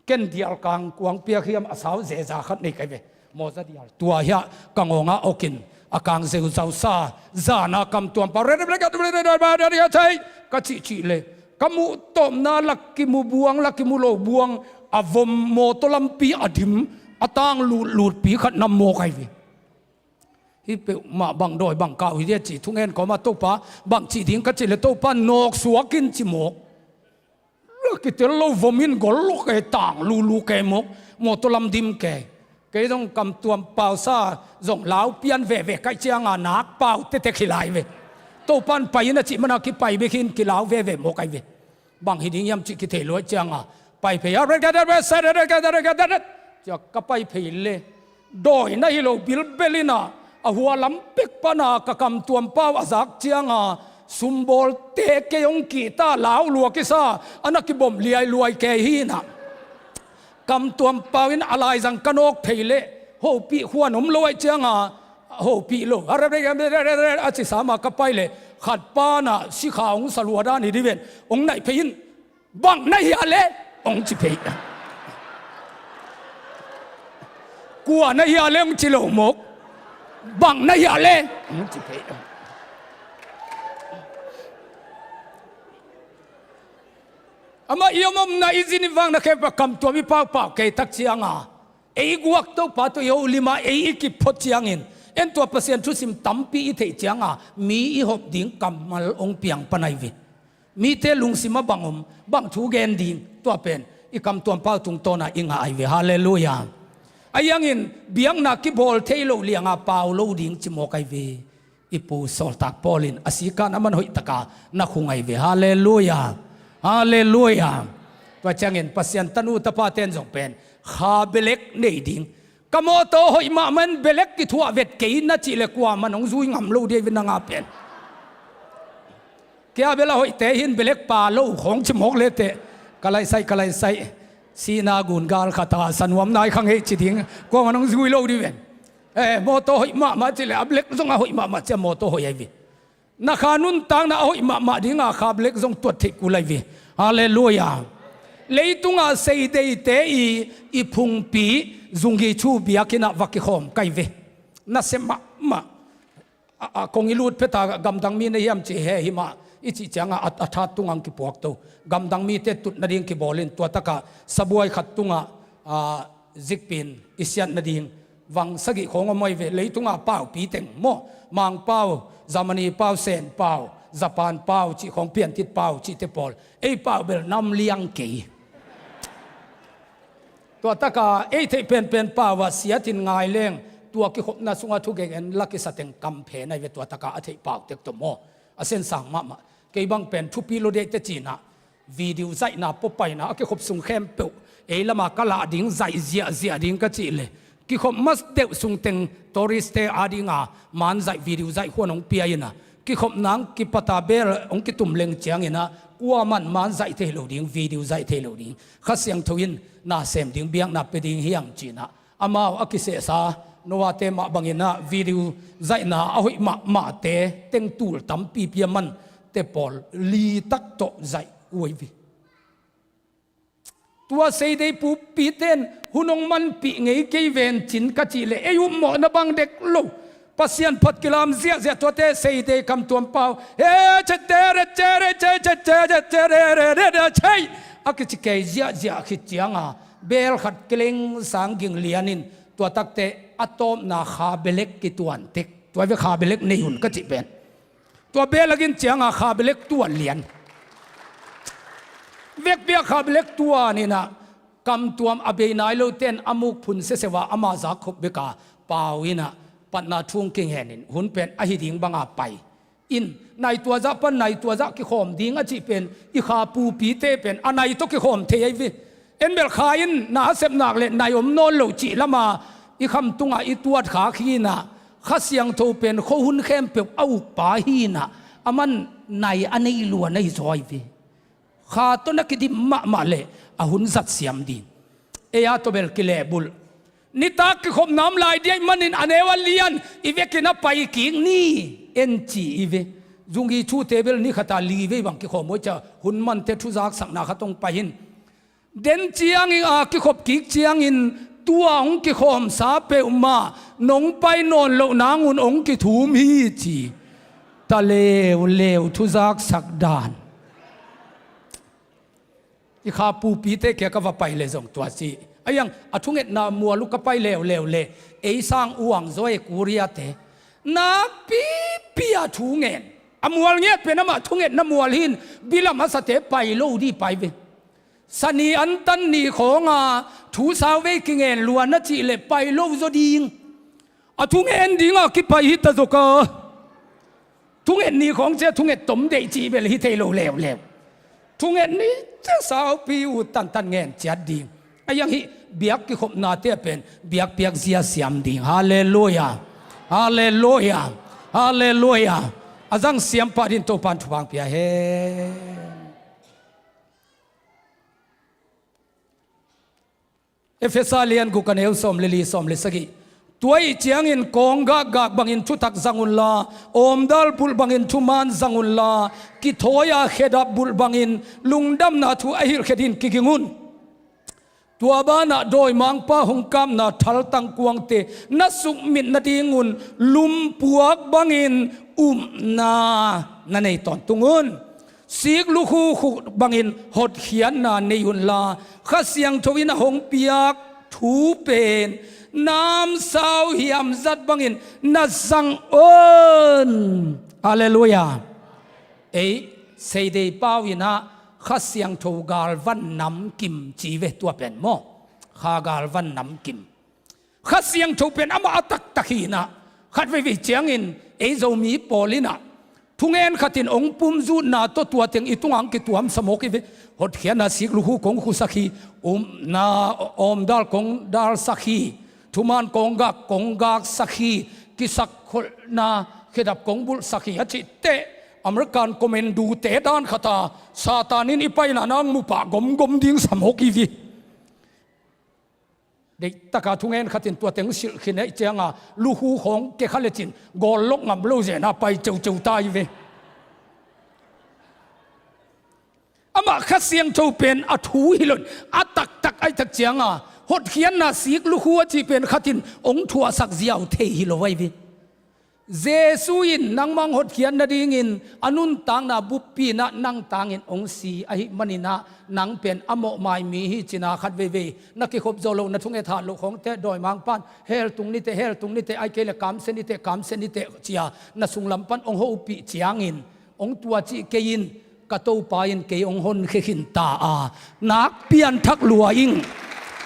ken dial kang kuang piak hiam a sau zeza khat nei ka hi ve. Mawza dial tua hiah ka ngawngah awkin a kang zeuzausa zana kamtuam pau re re re re re re re re re thei ka cihcih le ka muh tawpna lak kimu buang, lak kimu lo buang, a vom mawtaw lampi a dim a tang lutlutpi khat na mawk ahi ve. Hih peuhmah bang dawi bang kau hi dia ci thungen kawma Topa bang cih ding ka cih le Topa nawk suak in ci mawk. Lak kitel lo vom in gol lawk e, tang lulu ke mawk, mawtaw lam dim ke. Kei zong kamtuam pausa zong lau pian veve ka hih cianga nak pau tete khilai ve. Topan pai in a cih mana kipai bek hi in kilau veve mawk ahi ve. Bang hi ding hiam cih kithei luai cianga pai phei a cia ka pai phei le dawi na hi lo bilbel inah a hua lam pek pana ka kamtuam pau a zak cianga sumbawlte kei hong kihta lau lua kisa a na kibom liailuai kei hi inah kamtuam pau in a laizang ka nawk phei le hopih huan om lo ahih cianga hopih lo a ci sama ka pai le khat pana sikha hong salua dan hi diven hong naih phei in bang na hia le hong ci phei. Kua na hia le hong ci lo mawk. Bang na hia le hong ci phei. Amah i om omna i zin i vang na khepa kamtuam i paupau kei tak cianga ei guak Topa tawh i ho lima ei i kiphot ciangin en tua Pasian thusim tampi i theih cianga mi i hop ding kammal hong piang pan ahi ve. Mite lungsim a bang om bang thu gen ding tua pen i kamtuam pau tungtawna i ngah ahi ve. Halleluiah. A hiangin biakna kibawl thei lo lianga pau lo ding ci mawk ahi ve. I pu sawltak Paul in a sikan a man hoihtaka na khung ahi ve. Halleluiah. Halleluiah. Tua ciangin Pasian tanu tapaten zong pen kha belek nei ding. Ka mawtaw hoih mahmah in belek kithuah vet kei na cih le kuaman hong zui ngam lo dei ve nanga pen. Kia bel a hoihte hin belek pa lo khawng ci mawk leteh ka laihsaih ka laihsaih. Sihna gungal khata sanuam nai kha ngei ci ding kuaman hong zui lo dei ve. Eh, mawtaw hoih mahmah cih le a belek zong a hoih mahmah cia mawtaw hoih ahi ve. Na kha nuntakna a hoih mahmah dinga kha belek zong tuat theih kul ahi ve. Halleluiah. Leitungah seideite i i phungpi zunggi chu biakinnah va kikhawm ka hi ve. Nasia mahmah. A, a kong i lut pheta gamdang mi na hiam ci he himah i cih cianga a, a that tungah ang kipuak to. Gamdang mite tut nading kibawlin tuatakah sabuai khat tungah a, zikpin i siat nading vang sagih khawng om ahi ve. Leitungah paupi teng maw, Mangpau, Germany pau, Sen pau, Japan pau cih khawng, piantit pau cihte pawl ei pau bel nam liang kei. Tuataka ei theih penpen pau ah siatin ngai leng tua kikhopna sungah thugeng en la kisa teng kamphen ahi ve. Tuataka a theih pau tek tawh maw, a sensang mahmah. Kei bang pen thupi lo dei te cinah video zaihna pawpaina a kikhop sung khempeuh ei lama ka lah ding zaih ziahziah ding ka cih le kikhop mas deuh sungteng tourist-te adinga man zaih video zaih huan hong pia inah kikhop nang kipata bel hong kitum leng cianginah kuaman man zaih thei lo ding, video zaih thei lo ding, Kha Siangtho in na sem ding, biakna pia ding hiang cinah amau a kisehsa Noah te mah bangin ah video zaihna a hoih mahmahte teng tul tampipi a man te pawl li tak tawh zaih uh hi. Tua Seidei pupite in hun hong manpih ngei kei ven cin ka cih leh ei upmawhna bang dek lo. Pasian phat kilam ziahziah tuate Seidei kam tuam pau he cete re cere ce cete re cere re re re cei a kici kei ziahziah khit cianga bel khat kileng sang ging lian in tua takte a tawpna kha belek kituan tek. Tua ve kha belek nei hun ka cih pen. Tua belek in cianga kha belek tuan lian. Vekpi a kha belek tuan inah kam tuam a bei nai lote in a muk phun seseu a ama zak khop bek a pau inah patna thu hong kingen in hun pen ahi ding banga pai in nai tua zah pan nai tua zah kikhawm ding a cih pen i kha pupite pen a nai tawh kikhawm thei ahi ve. En bel kha in na a sep nak le nai om nawn lo cih lama i khamtungah i tuat khak hinah Kha Siangtho pen khuahun khempeuh a ukpa hinah a man nai a nei luan ahi zaw ahi ve. Kha tawh na kidim mahmah le a hun zat siam ding. Ei a tawh bel kilehbulh. Nitak kikhopna om lai diai manin a neu a lian i vekin a pai kik ni en ci i ve. Zungi thute bel ni khata li vei bang kikhawm uh cia hun mante thuzaksakna khat hong pai hin. Den ciangin a kikhop kik ciangin tua hong kikhawmsa peuhmah nong pai nawn loh nangun hong kithum hi ci. Ta leuleu thuzaksak dan. I kha pupite kia ka va pai le zong tua ci. A iang a thungetna mual uh ka pai leuleu le ei sang uang zaw e Korea te. Nakpipi a thungen. A mual ngiat pen amah thungetna mual hin bilam a sate pai lo di pai ve. Sani antan ni khawnga thu sau vei kingen luan a cih le pai lo zaw ding. A thungen dinga kipai hi ta zawk a. Thunget ni khawng cia thunget tom deih cih bel hi thei lo leuleu. Thunget ni cia saupi uh tantan ngen ciat ding. A iang hih biak kikhopnate a pen biakpiak zia siam ding. Halleluia. Halleluia. Halleluia. A zang siam pah din Topan thupha pia hen. Efesa lian guk a neu sawm le li sawm le sagih. Tua ih ciangin kawng gakgak bangin thutak zang unla, awmdal bulh bangin thuman zang unla, kithawi-a khedap bulh bangin lungdamna thu a hilhkhe dingin kiging un. Tua banah dawimangpa hong kapna thaltang kuangte na sukmit nadingun lumpuak bangin upna na nei tawntung un. Sik lukhu khuk bangin hotkhiatna nei unla, Kha Siangtho in a hong piak thu pen namsau hiam zat bangin na zang un. Halleluia. Ei, Seidei pau inah Kha Siangtho galvan namkim ci ve tua pen maw? Kha galvan namkim. Kha Siangtho pen amah a taktak hinah khat veivei ciangin ei Zomi pawl inah thungen khatin hong pumzutna tawh tua teng i tungah hong kituamsa mawk hi ve. Hotkhiatna sik lukhu kong khusak hi, upna awmdal kong dalsak hi, thuman kong gak kong gaksak hi, kisakkholhna khedap kong bulhsak hi a cih teh American commando-te dan khata Satan in i paina nang mupah gomgom ding sa mawk hi ve. Deihtaka thungen khatin tua teng silh khin ei cianga lukhu khawng kekha lecin gawl lok ngam lo zena pai ceuceu ta hi ve. Amah Kha Siangtho pen a thu hi loin a taktak aihtak cianga hotkhiatna sik lukhu a cih pen khatin hong thuahsak ziau thei hi lo ahi ve. Jesu in nangmah hong hotkhiat nadingin a nuntakna buppi inah nang tangin hong si ahih maninah nang pen a mawhmai mi hi cina khat veivei na kikhop zawh loh na thunget hat loh khawngte dawimangpan heltung niteh heltung niteh ai kei le kamsia niteh kamsia niteh cia na sunglam pan hong hopih ciangin hong tua cih kei in ka Topa in kei hong honkhia khin ta a nak pianthak lua ing.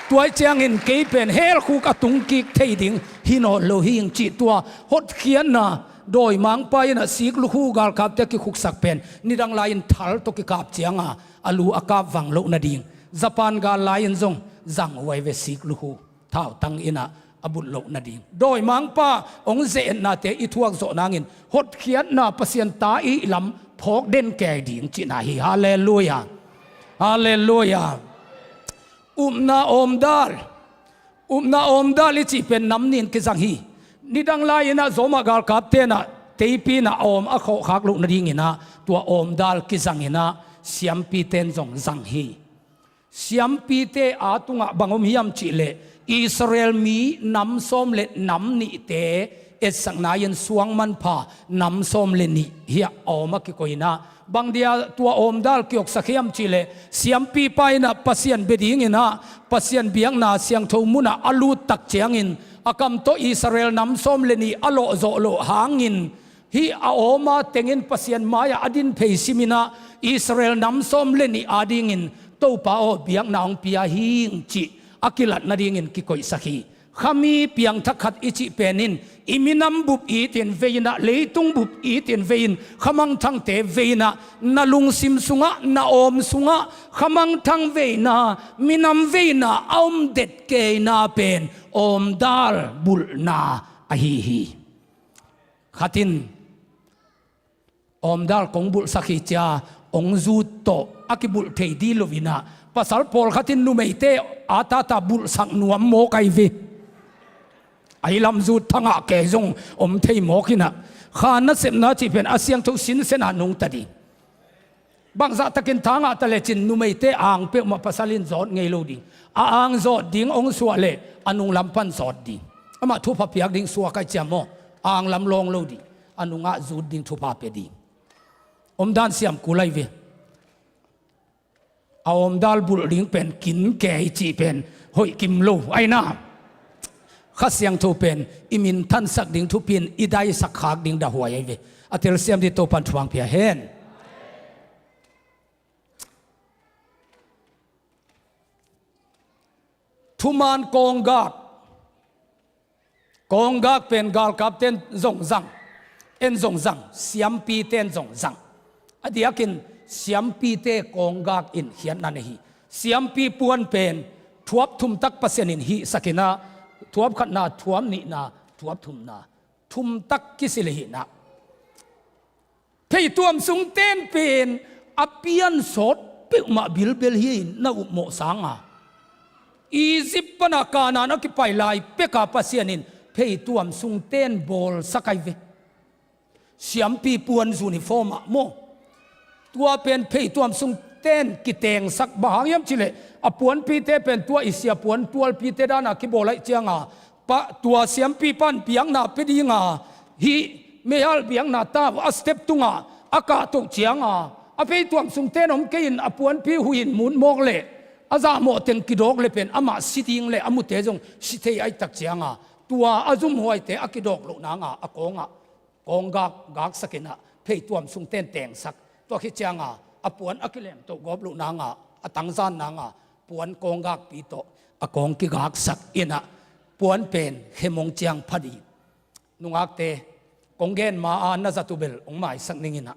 Tuai ciangin kei pen helkhuk a tungkik thei ding hi nawn lo hi ing cih tua hotkhiatna dawimangpa inah sik lukhu galkapte kikhuksak pen nidang lai-in thal tawh kikap cianga a lu a kap vang loh nading Japan gal lai-in zong zang uh ahi ve sik lukhu. Thautang inah a bulh loh nading dawimangpa hong ze-etnate i thuak zawh nangin hotkhiatna Pasian ta i lam phawk den kei ding cihna hi. Halleluia. Halleluia. Upna awmdal Upna awmdal i cih pen nam nih in kizang hi. Nidang lai-in ah Roma galkap tenah teipi in ah a awm a khawhkhak loh nadingin ah tua awmdal kizangin ah siampite in zong zang hi. Siampite aa tungah bang om hiam cihleh Israel mi nam sawm le nam nihte etsakna-in suang manpha nam sawm le nih hiah a awm a kikoih in ah, bang dia tua awmdal kioksak hiam cihleh siampipa in ah Pasian bia dingin ah Pasian biakna siangtho munah a lut tak ciangin a kam tawh Israel nam sawm le nih a lawhzawh loh hangin hih a awma tengin Pasian mai-ah a din phei simin ah Israel nam sawm le nih adingin Topa aw biakna hong pia hing cih a kilat nadingin kikoihsak hi. Khami piangthak khat i cih pen in i minam bup itin vei in ah leitung bup itin vei in khamangthangte vei in ah na lungsim sungah na awm sungah khamangthang veina minam veina a om det keina pen awmdal bulhna ahi hi. Khat in awmdal kong bulhsak hi cia hong zut tawh a kibulh thei dih lo in ah pasal pawlkhat in numeite a tata bulhsak nuam mawk ahi ve. Ahi lam zut thangah kei zong om thei mawk in ah kha nasepna cih pen a siangtho sinsen a nungta ding. Bangzah takin thangah ta lecin numeite ang peuhmah pasal in zawt ngei lo ding. A ang zawt ding hong suah leh a nunglam pan zawt ding. Amah thupha piak ding suak ahi ciam maw? A ang lam lawng lo ding. A nungah zut ding thupha pia ding. Omdan siam kul ahi ve. A awmdal bulh ding pen kin kei cih pen hoih kim lo ahi na. Kha Siangtho pen i minthansak ding thupi in i daisak khak ding dahhuai ahi ve. A telsiam dih Topan thupha pia hen. Thuman kawnggak. Kawnggak pen galkapte in zong zang, en zong zang, siampite in zong zang. A diakin siampite kawnggak in khiatna nei hi. Siampi puan pen thuap thumtak Pasian in hihsak in ah, thuap khatna, thuap nihna, thuap thumna, thumtak kisil hi in ah. Pheituam sungten pen a piansawt peuhmah bilbel hi in na upmawh sanga Egypt pana Kanaan a kipai lai peka Pasian in pheituam sungten bawlsak ahi ve. Siampi puan uniform ah maw? Tua pen pheituam sungten kitengsak bang hang hiam cihleh a puanpite pen tua i sia puan tualpite dana kibawl ahi cianga pa, tua siampi pan biakna pia dinga hih meihal biakna ta a step tunga a kahtoh cianga a pheituam sungten om kei in a puanpi huih in mut mawk leh a zahmawh teng kidawk le pen amah si ding le a mute zong si thei ahi tak cianga tua a zumhuaite a kidawk loh nanga a kawngah kawnggak gaksak in ah pheituam sungten tengsak. Tua khit cianga a puan a kilemtoh gawp loh nanga a tangzan nanga puan kawnggakpi tawh a kawng kigaksak in ah puan pen khem hong ciang pha dih. Nungakte, kong gen ma-a na zat uh bel hong maisak ning in ah.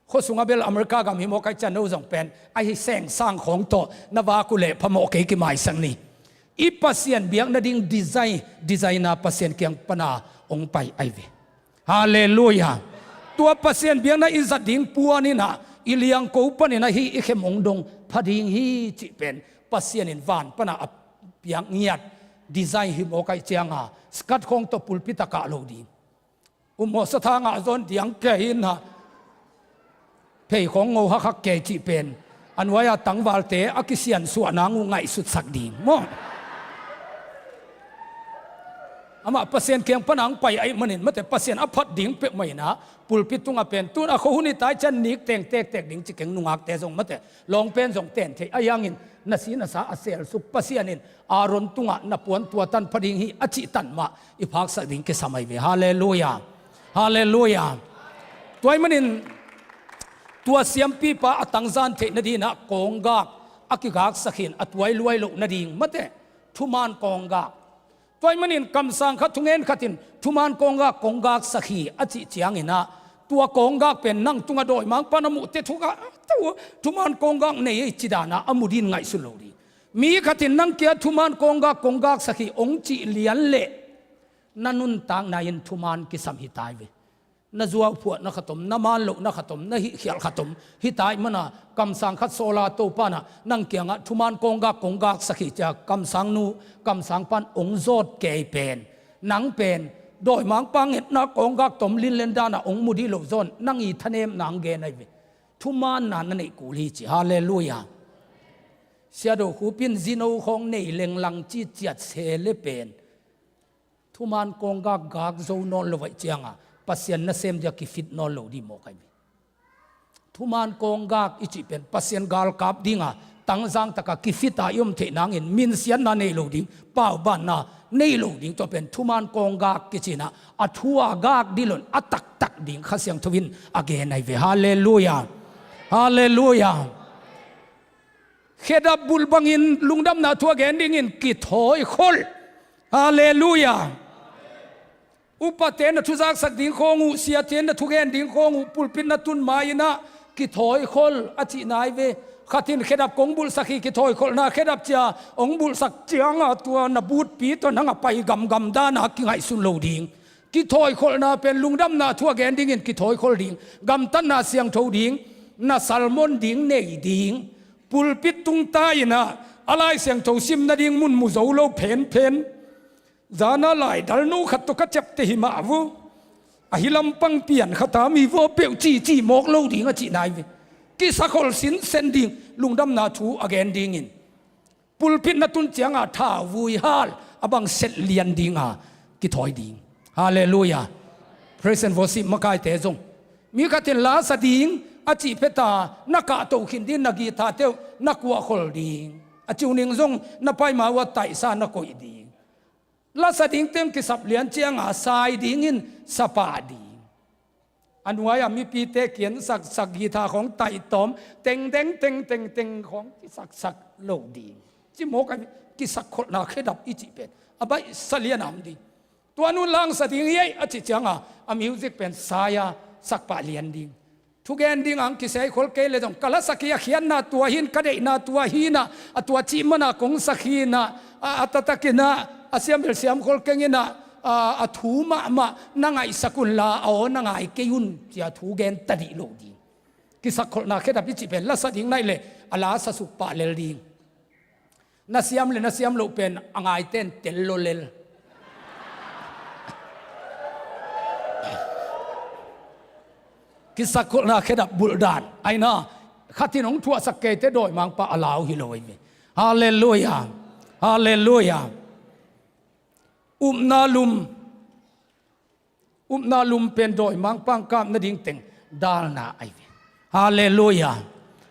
Khua sungah bel America gam hi mawk ahi ciang no zong pen ahi sengsang khawng tawh na vak uh leh phamawh kei kimaisak ni. I Pasian biak nading design, designa Pasian kiang pana hong pai ahi ve. Halleluiah. Tua Pasian biakna i zat ding puan in ah i liangko panin ahi i khem hong dong pha ding hi cih pen Pasian in van pana a piak ngiat design hi mawk ahi cianga skat khawng tawh pulpit a kah lo ding. Upmawh sathangah zawn diang kei in ah phei khawng ngo hakhak kei cih pen a nuai-a tangvalte a kisiansuah nang uh ngaihsutsak ding maw? Amah Pasian kiang pana hong pai ahih manin mate Pasian a phat ding peuhmah in ah pulpit tungah pen tun a khuahun i tai ciang nik teng tektek ding ci keng nungakte zong mate lawng pen zong ten thei ahi hangin na si na sa a selsuk Pasian in Aaron tungah na puan tua tan pha ding hi a cih tan mah i phaksak ding kisam ahi ve. Halleluiah. Halleluiah. Tua ahih manin tua siampipa a tangzan theih nadinah kawnggak a kigaksak hi in a tuailuai loh nading mate thuman kawnggak. Tua ahih manin kamsang khat thungen khat in thuman kawnggak kong gaksak hi a cih ciangin ah tua kawnggak pen nang tungah dawimangpa na muhte thuka thuman kawnggak nei ei ci danah a mu din ngaihsun lo ding. Mi khat in nang kia thuman kawnggak kong gaksak hi hong cih lian leh na nuntakna in thuman kisam hi tai ve. Na zuauphuahna khat om, na man lohna khat om, na hihkhialh khat om. Hih tak mana kamsang khat sawla Topa in nang kiangah thuman kawnggak kong gaksak hi ci-a kamsangnu, kamsangpa in hong zawt kei pen, nang pen dawimangpa ngetna kawnggak tawm linlen dan a hong mu dih loh zaw in nang i thanemna hong gen ahi ve. Thumanna na neih kul hi ci. Halleluiah. Sia Do Khup in zino khawng nei lenglang ci ciat se le pen thuman kawnggak gak zo nawn lo ahih cianga Pasian nasem dia kifit nawn lo dih mawk ahi ve. Thuman kawnggak i cih pen Pasian galkap dinga tangzang taka kifita i om theih nangin minsiatna nei lo ding, paubanna nei lo ding. Tua pen thuman kawnggak kici in a thu a gak dih lo in a taktak ding Kha Siangtho in a gen ahi ve. Halleluiah. Halleluiah. Khedap bulh bangin lungdamna thu a gen dingin kithawikhol. Halleluiah. Upate na thuzaksak ding khawng uh, siate na thugen ding khawng uh, pulpit na tun ma-in a kithawikhol a cihna ahi ve. Khat in khedap kong bulhsak hi, kithawi kholhna khedap ci-a hong bulhsak cianga tua na butpi tawh nang a pai gamgam dan a kingaihsun lo ding. Kithawi kholhna pen lungdamna thu a gen dingin kithawikhol ding, gamtatna siangtho ding, na sermon ding nei ding, pulpit tung ta-in a, a Lai Siangtho sim nading mun mu zo lo phenphen. Zana laidal nu khat tawh ka ciapteh hi mah uh. Ahi lampang pian khata mi vaw peuh cici mawk lo ding a cihna ahi ve. Kisakhol sinsen ding, lungdamna thu a gen dingin. Pulpit na tun cianga thauvui hal a bang set lian dinga kithawi ding. Halleluiah. Praise and worship makaite zong, mi khat in la sa ding a cih phet a na kahto khin ding, na guitar-te uh na kuahkhol ding, a tuning zong na paima uh a taihsa na koih ding. La sa ding teng kisap lian cianga sai dingin sa pah ding. A nuai-a mipite kiansaksak, guitar khawng taihtawm, tengdeng tengtengteng khawng kisaksak lo ding. Ci mawk ahi ve. Kisakkholhna khedap i cih pen a baihsa lian a om ding. Tua nu in la sa ding hi ei a cih cianga a music pen sai-a sak pah lian ding. Thugen ding ang kiseikhol kei leh zong ka lasak hi, a khiatna tua hi in, ka deihna tua hi in a, a tua cih mana kong sak hi in a, a, a taktakin a, a siam bel siamkhol keng in a, a, a thu mahmah na ngaihsak unla, a aw na ngai kei un, ci-a thu gen ta dih lo ding. Kisakkholhna khedap i cih pen la sa ding na hih leh a la sa suk pah lel ding. Na siam le na siam loh pen a ngaite in tel lo lel. Kisakkholhna khedap bulhdan ahi na, khat in hong thuahsak keite dawimangpa a lau hi lo ahi ve. Halleluiah. Halleluiah. Upna lum. Upna lum pen dawimangpa hong kap nading teng dalna ahi ve. Halleluiah.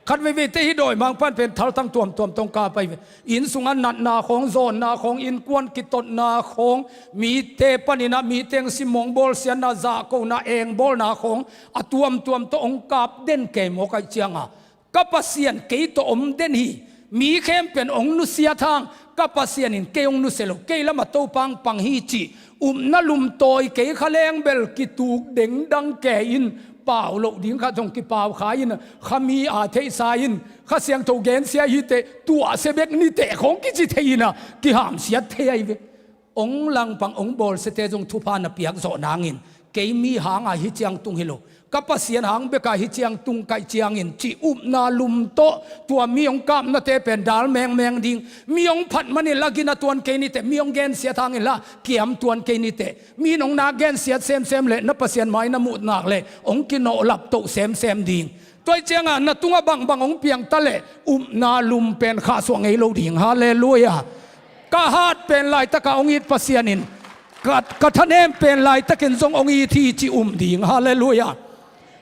Khat veiveite hih dawimangpa in pen thaltang tuamtuam tawh hong kap ahi ve. Inn sungah natna khawng, zawnna khawng, innkuan kitotna khawng, mite panin a mite hong simmawh, bawlsiatna, zahkona, engbawlna khawng a tuamtuam tawh hong kap den kei mawk ahih cianga ka Pasian kei tawh om den hi. Mi khempeuh in hong nusiat hang, ka Pasian in kei hong nusia lo, kei lamah Topa hong pang hi cih upna lum tawi kei kha leng bel kituk dengdang kei in, pau loh ding khat zong kipau kha in, kha mi a theihsa in, Kha Siangtho gensia hi teh, tuahsia bek ni teh khawng kici thei in a, kihamsiat thei ahi ve. Hong langpang hong bawlsiate zong thupha na piak zawh nangin, kei mi hanga hih ciang tung hi lo, ka Pasian hang beka hih ciang tung ka hih ciangin cih upna lum tawh tua mi hong kapnate pen dal mengmeng ding. Mi hong phat manin la gina tuan kei ni teh, mi hong gensiat hangin la kiam tuan kei ni teh. Mi in hong nak gensiat semsem leh na Pasian mai na muh nak leh hong kinawh laptoh semsem ding. Tua ahih cianga na tungah bangbang hong piang ta leh upna lum pen khahsuah ngei lo ding. Halleluiah. Ka hat pen laitaka hong it Pasian in, ka, ka thanem pen laitakin zong hong it hi ci um ding. Halleluiah.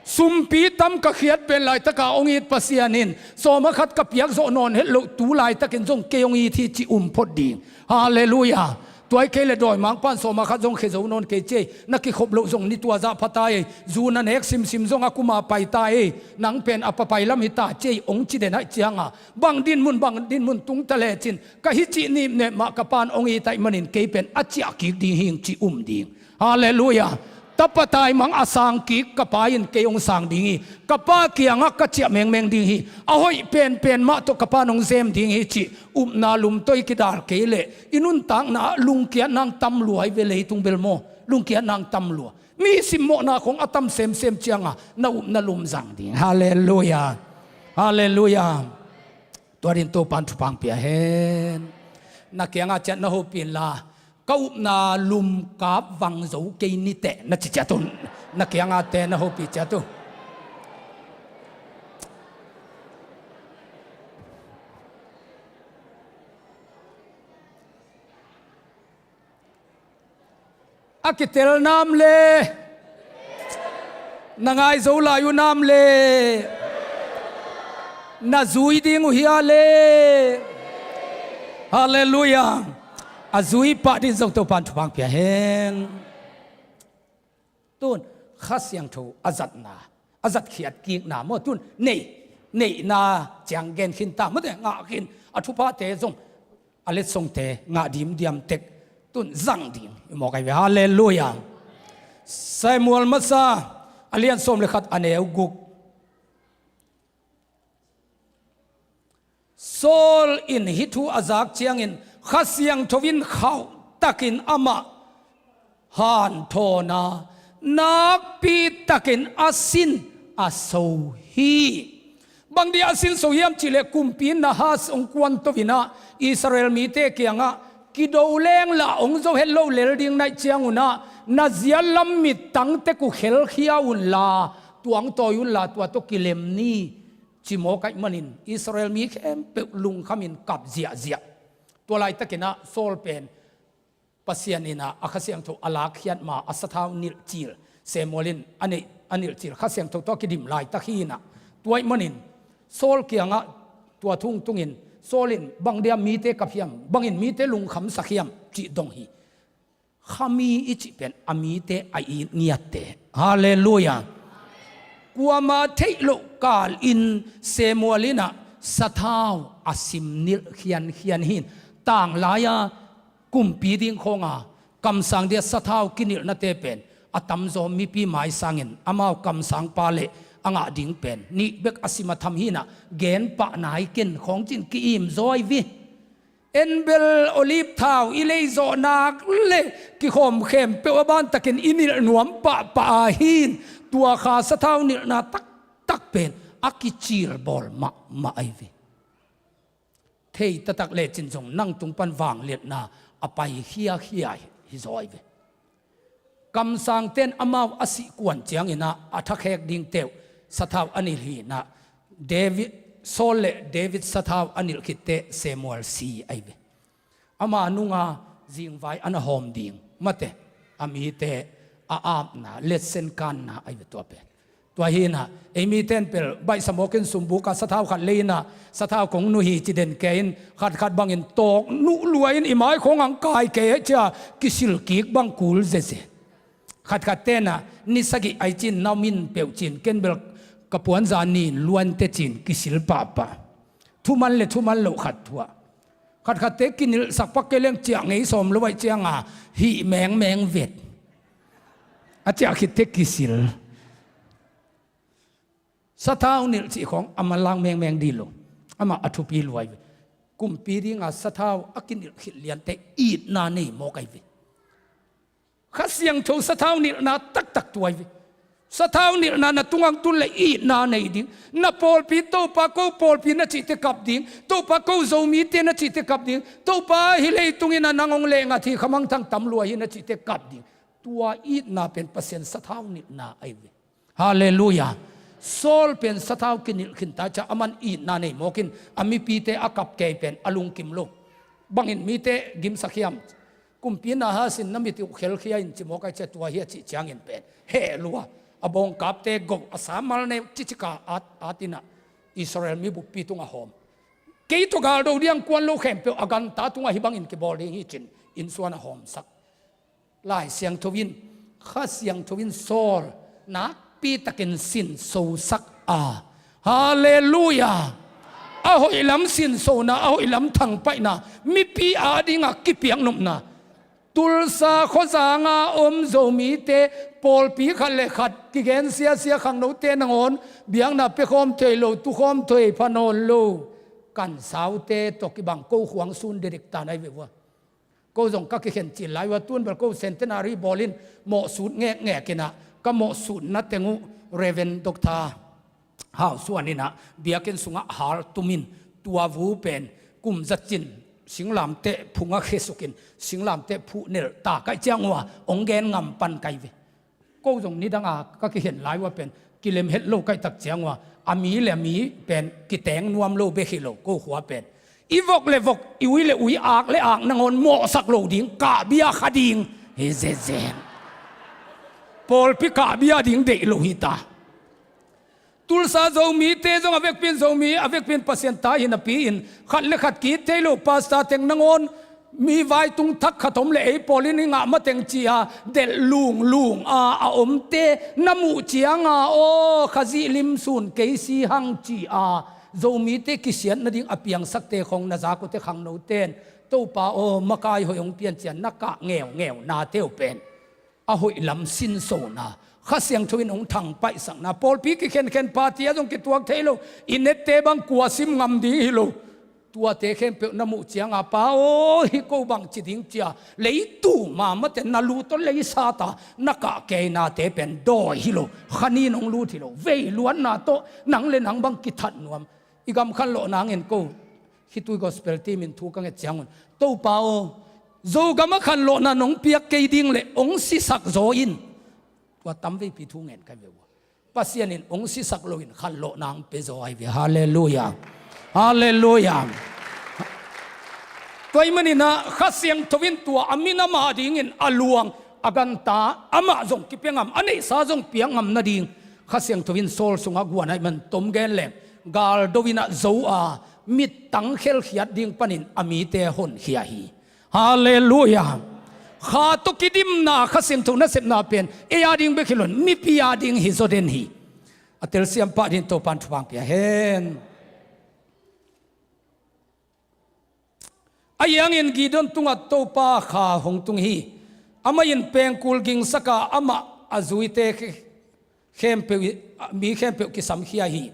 Sumpi tam ka khiat pen laitaka hong it Pasian in sawma khat ka piak zawh nawn het loh tu laitakin zong kei hong it hi ci um phot ding. Halleluiah. Tua hi kei leh dawimangpa in sawma khat zong khia zo nawn kei ci ei. Na kikhop loh zong ni tua zah pha ta ei. Zu na nek simsim zong a kuma pai ta ei. Nang pen a papai lam hi ta ci ei hong ci den ahih cianga, bang dinmun, bang dinmun tung ta lecin, ka hih cih nipnep mah ka Pa in hong it ahih manin kei pen a ciah kik ding hing ci um ding. Halleluiah. Tapa taimang a sang kik ka Pa in kei hong sang ding hi. Ka Pa kiangah ka ciah mengmeng ding hi. A hoih penpen mah tawh ka Pa in hong zem ding hi cih upna lum tawh i kidal kei leh i nuntakna ah lungkiatna hong tam lua hi ve, leitung bel maw. Lungkiatna hong tam lua. Mi simmawhna khong a tam semsem cianga na upna lum zang ding. Halleluiah. Halleluiah. Tua din Topan thupha pia hen. Na kianga ciat na hopih inla, ka upna lum kap vang zo kei niteh na ci ciat un. Na kianga te na hopih ciat un. A kitel nam le, na ngai zo lai uh nam le, na zui ding uh hia le? Halleluiah. A zui pah din zong Topan thupha pia hen. Tun Kha Siangtho a zatna, a zatkhiat kikna maw, tun neih, neihna ciang gen khin ta maw, te ngah khin, a thuphate zong a letsongte ngah dimdiam tek tun zang ding i mawk ai ve. Halleluiah. Samuel Masa a lian sawm le khat a neu guk. Saul in hih thu a zak ciangin Kha Siangtho in khauhtakin amah hanthawn a, nakpi takin a sin a so hi. Bang dia a sin so hiam cihleh kumpi Nahas hong kuanto in ah Israel mite kiangah kido leng lah hong zo het lo lel ding na hih ciangun ah na zia lam mittang tek uh khelkhia unla, tuangtawi unla, tua tawh kilem ni, ci mawk ahih manin Israel mi khempeuh lungkhamin kap ziahziah. Tua laitakin ah Saul pen Pasian in ah a Kha Siangtho a lakkhiat ma a sathau nilhcil, Samuel in a neih a nilhcil Kha Siangtho tawh a kidim laitak hi in ah, tua ahih manin Saul kiangah tua thu hong tungin Saul in bang dia mite kap hiam, bangin mite lungkhamsak hiam cih dong hi. Khami i cih pen a mite a it ngiatte. Halleluiah. Kuama theih loh kalin Samuel in ah sathau a sim nilh khiankhian hi in, tanglai-a kumpi ding khawnga kamsang dia sathau kinilhnate pen a tamzaw mipi mai sangin amau kamsangpa le a ngah ding pen nih bek a sim a tham hi in ah, gen pah nai ken khawng cin ki-im zaw ai ve. En bel olive thau i leizawh nak le kikhawm khempeuh a bantakin i nilh nuam pahpah a hi in, tua kha sathau nilhna taktak pen a kicilbawl mahmah ai ve. Thei taktak lecin zong nang tung pan vangliatna a pai khiakhia hi zaw ai ve. Kamsangte in amau a sih kuan ciangin ah a thakhek dingte uh sathau a nilh hi in ah, David, Saul le David sathau a nilh khitteh Samuel si ai ve. Ama nunga zingvai a na hawm ding mate, a mite a apna, letsen kanna ai ve tua pen. Tua hi in ah ei mite in pel baihsa mawkin sumbuka sathau khat lei in ah sathau kong nuh hi ci den kei in, khatkhat bangin tawk nuh lua in i mai khawng ang kai kei hi cia kisil kik bang kul zeze. Khatkhatte in ah ni sagih ai cin na min peuh cin, ken bel ka puanza nin luante cin kisil pahpah. Thuman le thuman loh khat thuah. Khatkhatte kinilhsak pak kei leng ciah ngei sawm lo ai cianga hih mengmeng vet. A ciah khitte kisil. Sathau nilh cih khawng a manlang mengmeng dih lo. Amah a thupi luai ve. Kumpi dinga sathau a kinilh khit liante itna nei mawk ai ve. Kha Siangtho sathau nilhna taktak tuai ve. Sathau nilhna na tungang tun le itna nei ding. Na pawlpi Topa ko pawlpi na cihte kap ding. Topa ko Zomite na cihte kap ding. Topa hih leitungin a nang hong lenga thi khamangthang tam lua hi na cihte kap ding. Tua itna pen Pasian sathau nilhna ai ve. Halleluiah. Saul pen sathau kinilh khinta cia aman itna nei mawkin a mipite a kap kei pen a lungkim lo. Bangin mite gimsak hiam? Kumpi Nahas in na mit uh khelkhia in ci mawk ai cia tua hi a cih ciangin pen heh lua. A bawngkapte go a samal neu cicika at, at in ah Israel mi buppi tungah hawm. Kei tawh galdo diang kuan lo khempeuh a ganta tungah hih bangin kibawl ding hi cin innsuan a hawmsak. Lai Siangtho in, Kha Siangtho in Saul nakpi takin sinsosak a. Halleluiah. A hoih lam sinsona, a hoih lam thangpaihna, mipi adinga kipiaknopna. Tulsa khuazanga om Zomite pawlpi khat le khat kigen siasia khangnote nangawn biakna pekhawm thei lo, tukhawm thei pha nawn lo. Kansaute tawh kibang ko khuang sun dedik ta nai ve vua. Ko zong ka kikhen cil lai uh a, tun bel ko centenary bawlin mawhsut ngekngek inah, ka mawhsutna teng uh Reverend Doctor Hau Suan inah biakinn sungah hal tumin, tua vu pen kum za cin singlamteh phungah khesukin, singlamteh phuh nelh ta kaih ciang uh a, hong gen ngam pan kai ve. Ko zong nidanga ka kikhen lai uh a pen kilem het lo kaihtak ciang uh a, a mi le a mi pen kiteng nuam lo bek hi lo, ko khua pen i vok le vok, i ui le ui, ak le ak nangawn mawhsak lo ding, kahbia kha ding hi zenzen. Pawlpi kahbia ding deih lo hi ta. Tulsa Zomite zong a vekpin Zomi, a vekpin Pasian ta hi napi-in, khat le khat ki-it thei lo, pastor teng nangawn mi vaitung thak khat om le ei pawlin i ngah mateng ci-a delh lunglung a, a omte na muh cianga, aw, Khazih lim sun kei si hang ci-a Zomite kisiat nading a piangsakte khong na zak uh teh khangnote in, Topa aw, makai hoih hong pian ci-a na kah ngeungeu nate uh pen a hoih lam sinsona, Kha Siangtho in hong thangpaihsakna, pawlpi kikhenkhen party ah zong kituak thei lo, i nette bang kua sim ngam ding hi lo. Tuate khempeuh na muh cianga, Pa aw, hih ko bang ci ding ci-a, leitung mamaten na lu tawh leisata na kah keinate pen dawi hi lo, khanin hong lut hi lo, veiluatna tawh nang le nang bang kithat nuam. I gam khanlawh nangin ko khitui gospel team in thu ka nget ciangun, Topa aw, Zogam a khanlawhna nong piak kei ding le hong sisak zaw in. Tua tamveipi thu ngen ka hi ve uh a, Pasian in hong sisak loin khanlawhna hong pia zaw ahi ve. Halleluiah. Halleluiah. Tua ahih maninah Kha Siangtho in tua a minam a dingin a luang, a ganta, amah zong kipia ngam, a neihsa zong piak ngam nading Kha Siangtho in Saul sungah guan ahih man tom gen leng, galdo inah zo a, mittang khelkhiat ding panin a mite honkhia hi. Halleluiah. Kha tawh kidimna, Kha Siangtho nasepna pen ei a ding bek hi loin mipi a ding hi zaw den hi. A telsiam pah dingin Topan thupha hong pia hen. Ahi hangin Gideon tungah Topa Kha hong tung hi. Amah in pengkul gingsaka amah a zuite khe-, khempeuh, mi khempeuh kisamkhia hi.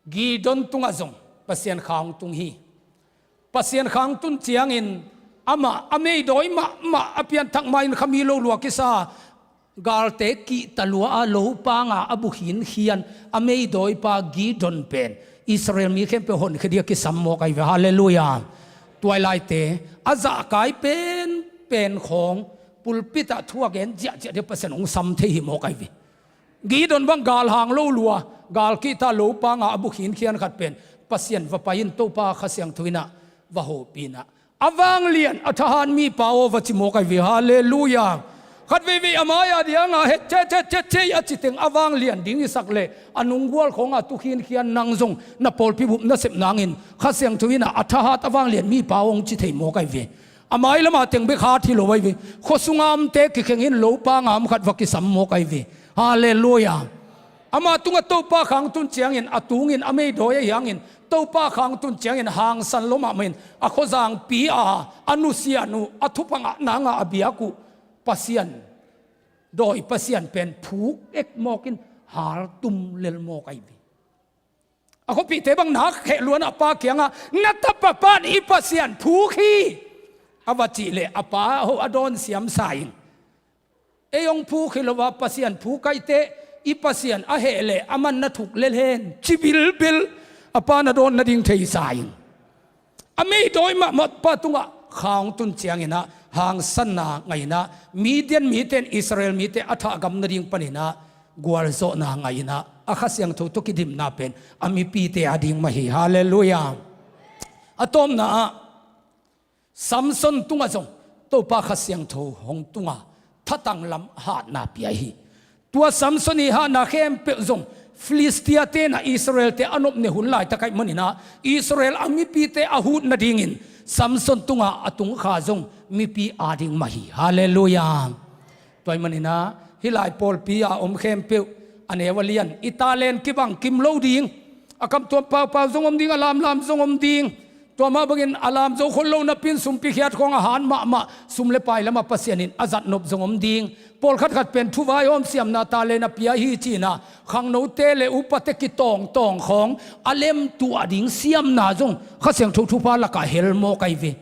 Gideon tungah zong Pasian Kha hong tung hi. Pasian Kha hong tun ciangin amah a meidawi mahmah, a pianthak ma-in khami lo lua kisa, galte kihta lua a, lopanga a bu khinkhian a meidawipa Gideon pen Israel mi khempeuh honkhia ding a kisam mawk ahi ve. Halleluiah. Tuailaite a zahkai penpen khawng pulpit ah thu a gen ziahziah ding Pasian hong sam thei hi mawk ahi ve. Gideon bang galhang lo lua, gal kihta, lopanga a bu khinkhian khat pen Pasian va pai-in Topa Kha Siangtho inah va hopih inah, a vanglian a thahat mipa aw, va ci mawk ahi ve. Halleluiah. Khat veivei a mai-a dinga het cecet cecei a citeng a vanglian ding i sak leh a nunggual khawnga tu khinkhian nang zong na pawlpi bup nasep nangin Kha Siangtho inah a thahat a vanglian mipa aw hong ci thei mawk ahi ve. A mai lama teng bek hat hi lo ahi ve. Khuasunga omte kikhengin lopanga om khat va kisam mawk ahi ve. Halleluiah. Ama tungah Topa Kha hong tun ciangin, a tungin a meidawi ahi hangin, Topa Kha hong tun ciangin hangsan lo mahmah in, a khuazangpi a, a nusiat uh, a thupha ngah nanga a biak uh Pasian, dawi Pasian pen phuk ek mawkin haltum lel mawk ahi ve. A khuapihte bang nak kheh luan a pa kiangah, na tapa pan i Pasian phuk hi, a va cih leh a pa ho a dawn siam sa in, ei hong phuk hi lo a, Pasian phuk kaih teh, i Pasian a heh leh aman na thuk lel hen, ci bilbil a pa na dawn nading thei sa in. A meidawi mahmah pa tungah Kha hong tun cianginah hangsanna ngah inah, Midian mite in Israel mite a thahgam nading paninah gualzawhna ngah inah, a Kha Siangtho tawh kidimna pen a mipite a ding mah hi. Halleluiah. A tawpna ah Samson tungah zong Topa Kha Siangtho hong tunga thatang lam hatna pia hi. Tua Samson ii hatna khempeuh zong Filistia tenah Israelte a nopne hun laitak ahih maninah Israel a mipite a hut nadingin Samson tunga a tung Kha zong mipi a ding mah hi. Halleluiah. Tua ahih maninah hih lai pawlpi a om khempeuh a neu a lian, i talent kibang kim lo ding, a kamtuam paupau zong om ding, a lamlam zong om ding, Tua mah bangin a lam zo khol lo napi-in sumpi khiat khawng a hat mahmah, sum le pai lamah Pasian in a zat nop zong om ding. Pawlkhat khat pen thuvai hawm siamna talent a pia hi ci-in ah, khangnote le upate kitawngtawng khawng a lemtuah ding siamna zong Kha Siangtho thupha lakah hel mawk ahi ve.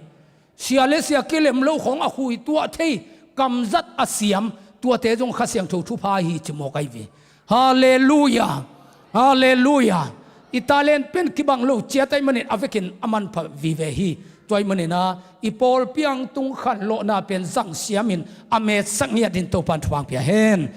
Sia le sia kilem lo khawng a khuituah thei kamzat a siam, tuate zong Kha Siangtho thupha hi ci mawk ahi ve. Halleluiah. Halleluiah. I talent pen kibang lo ciat ahih manin a vekin a manpha vive hi. Tua ahih manin ah i pawlpi ah tung khanlawhna pen zang siamin a metsak ngiat dingin Topa'n thupha hong pia hen.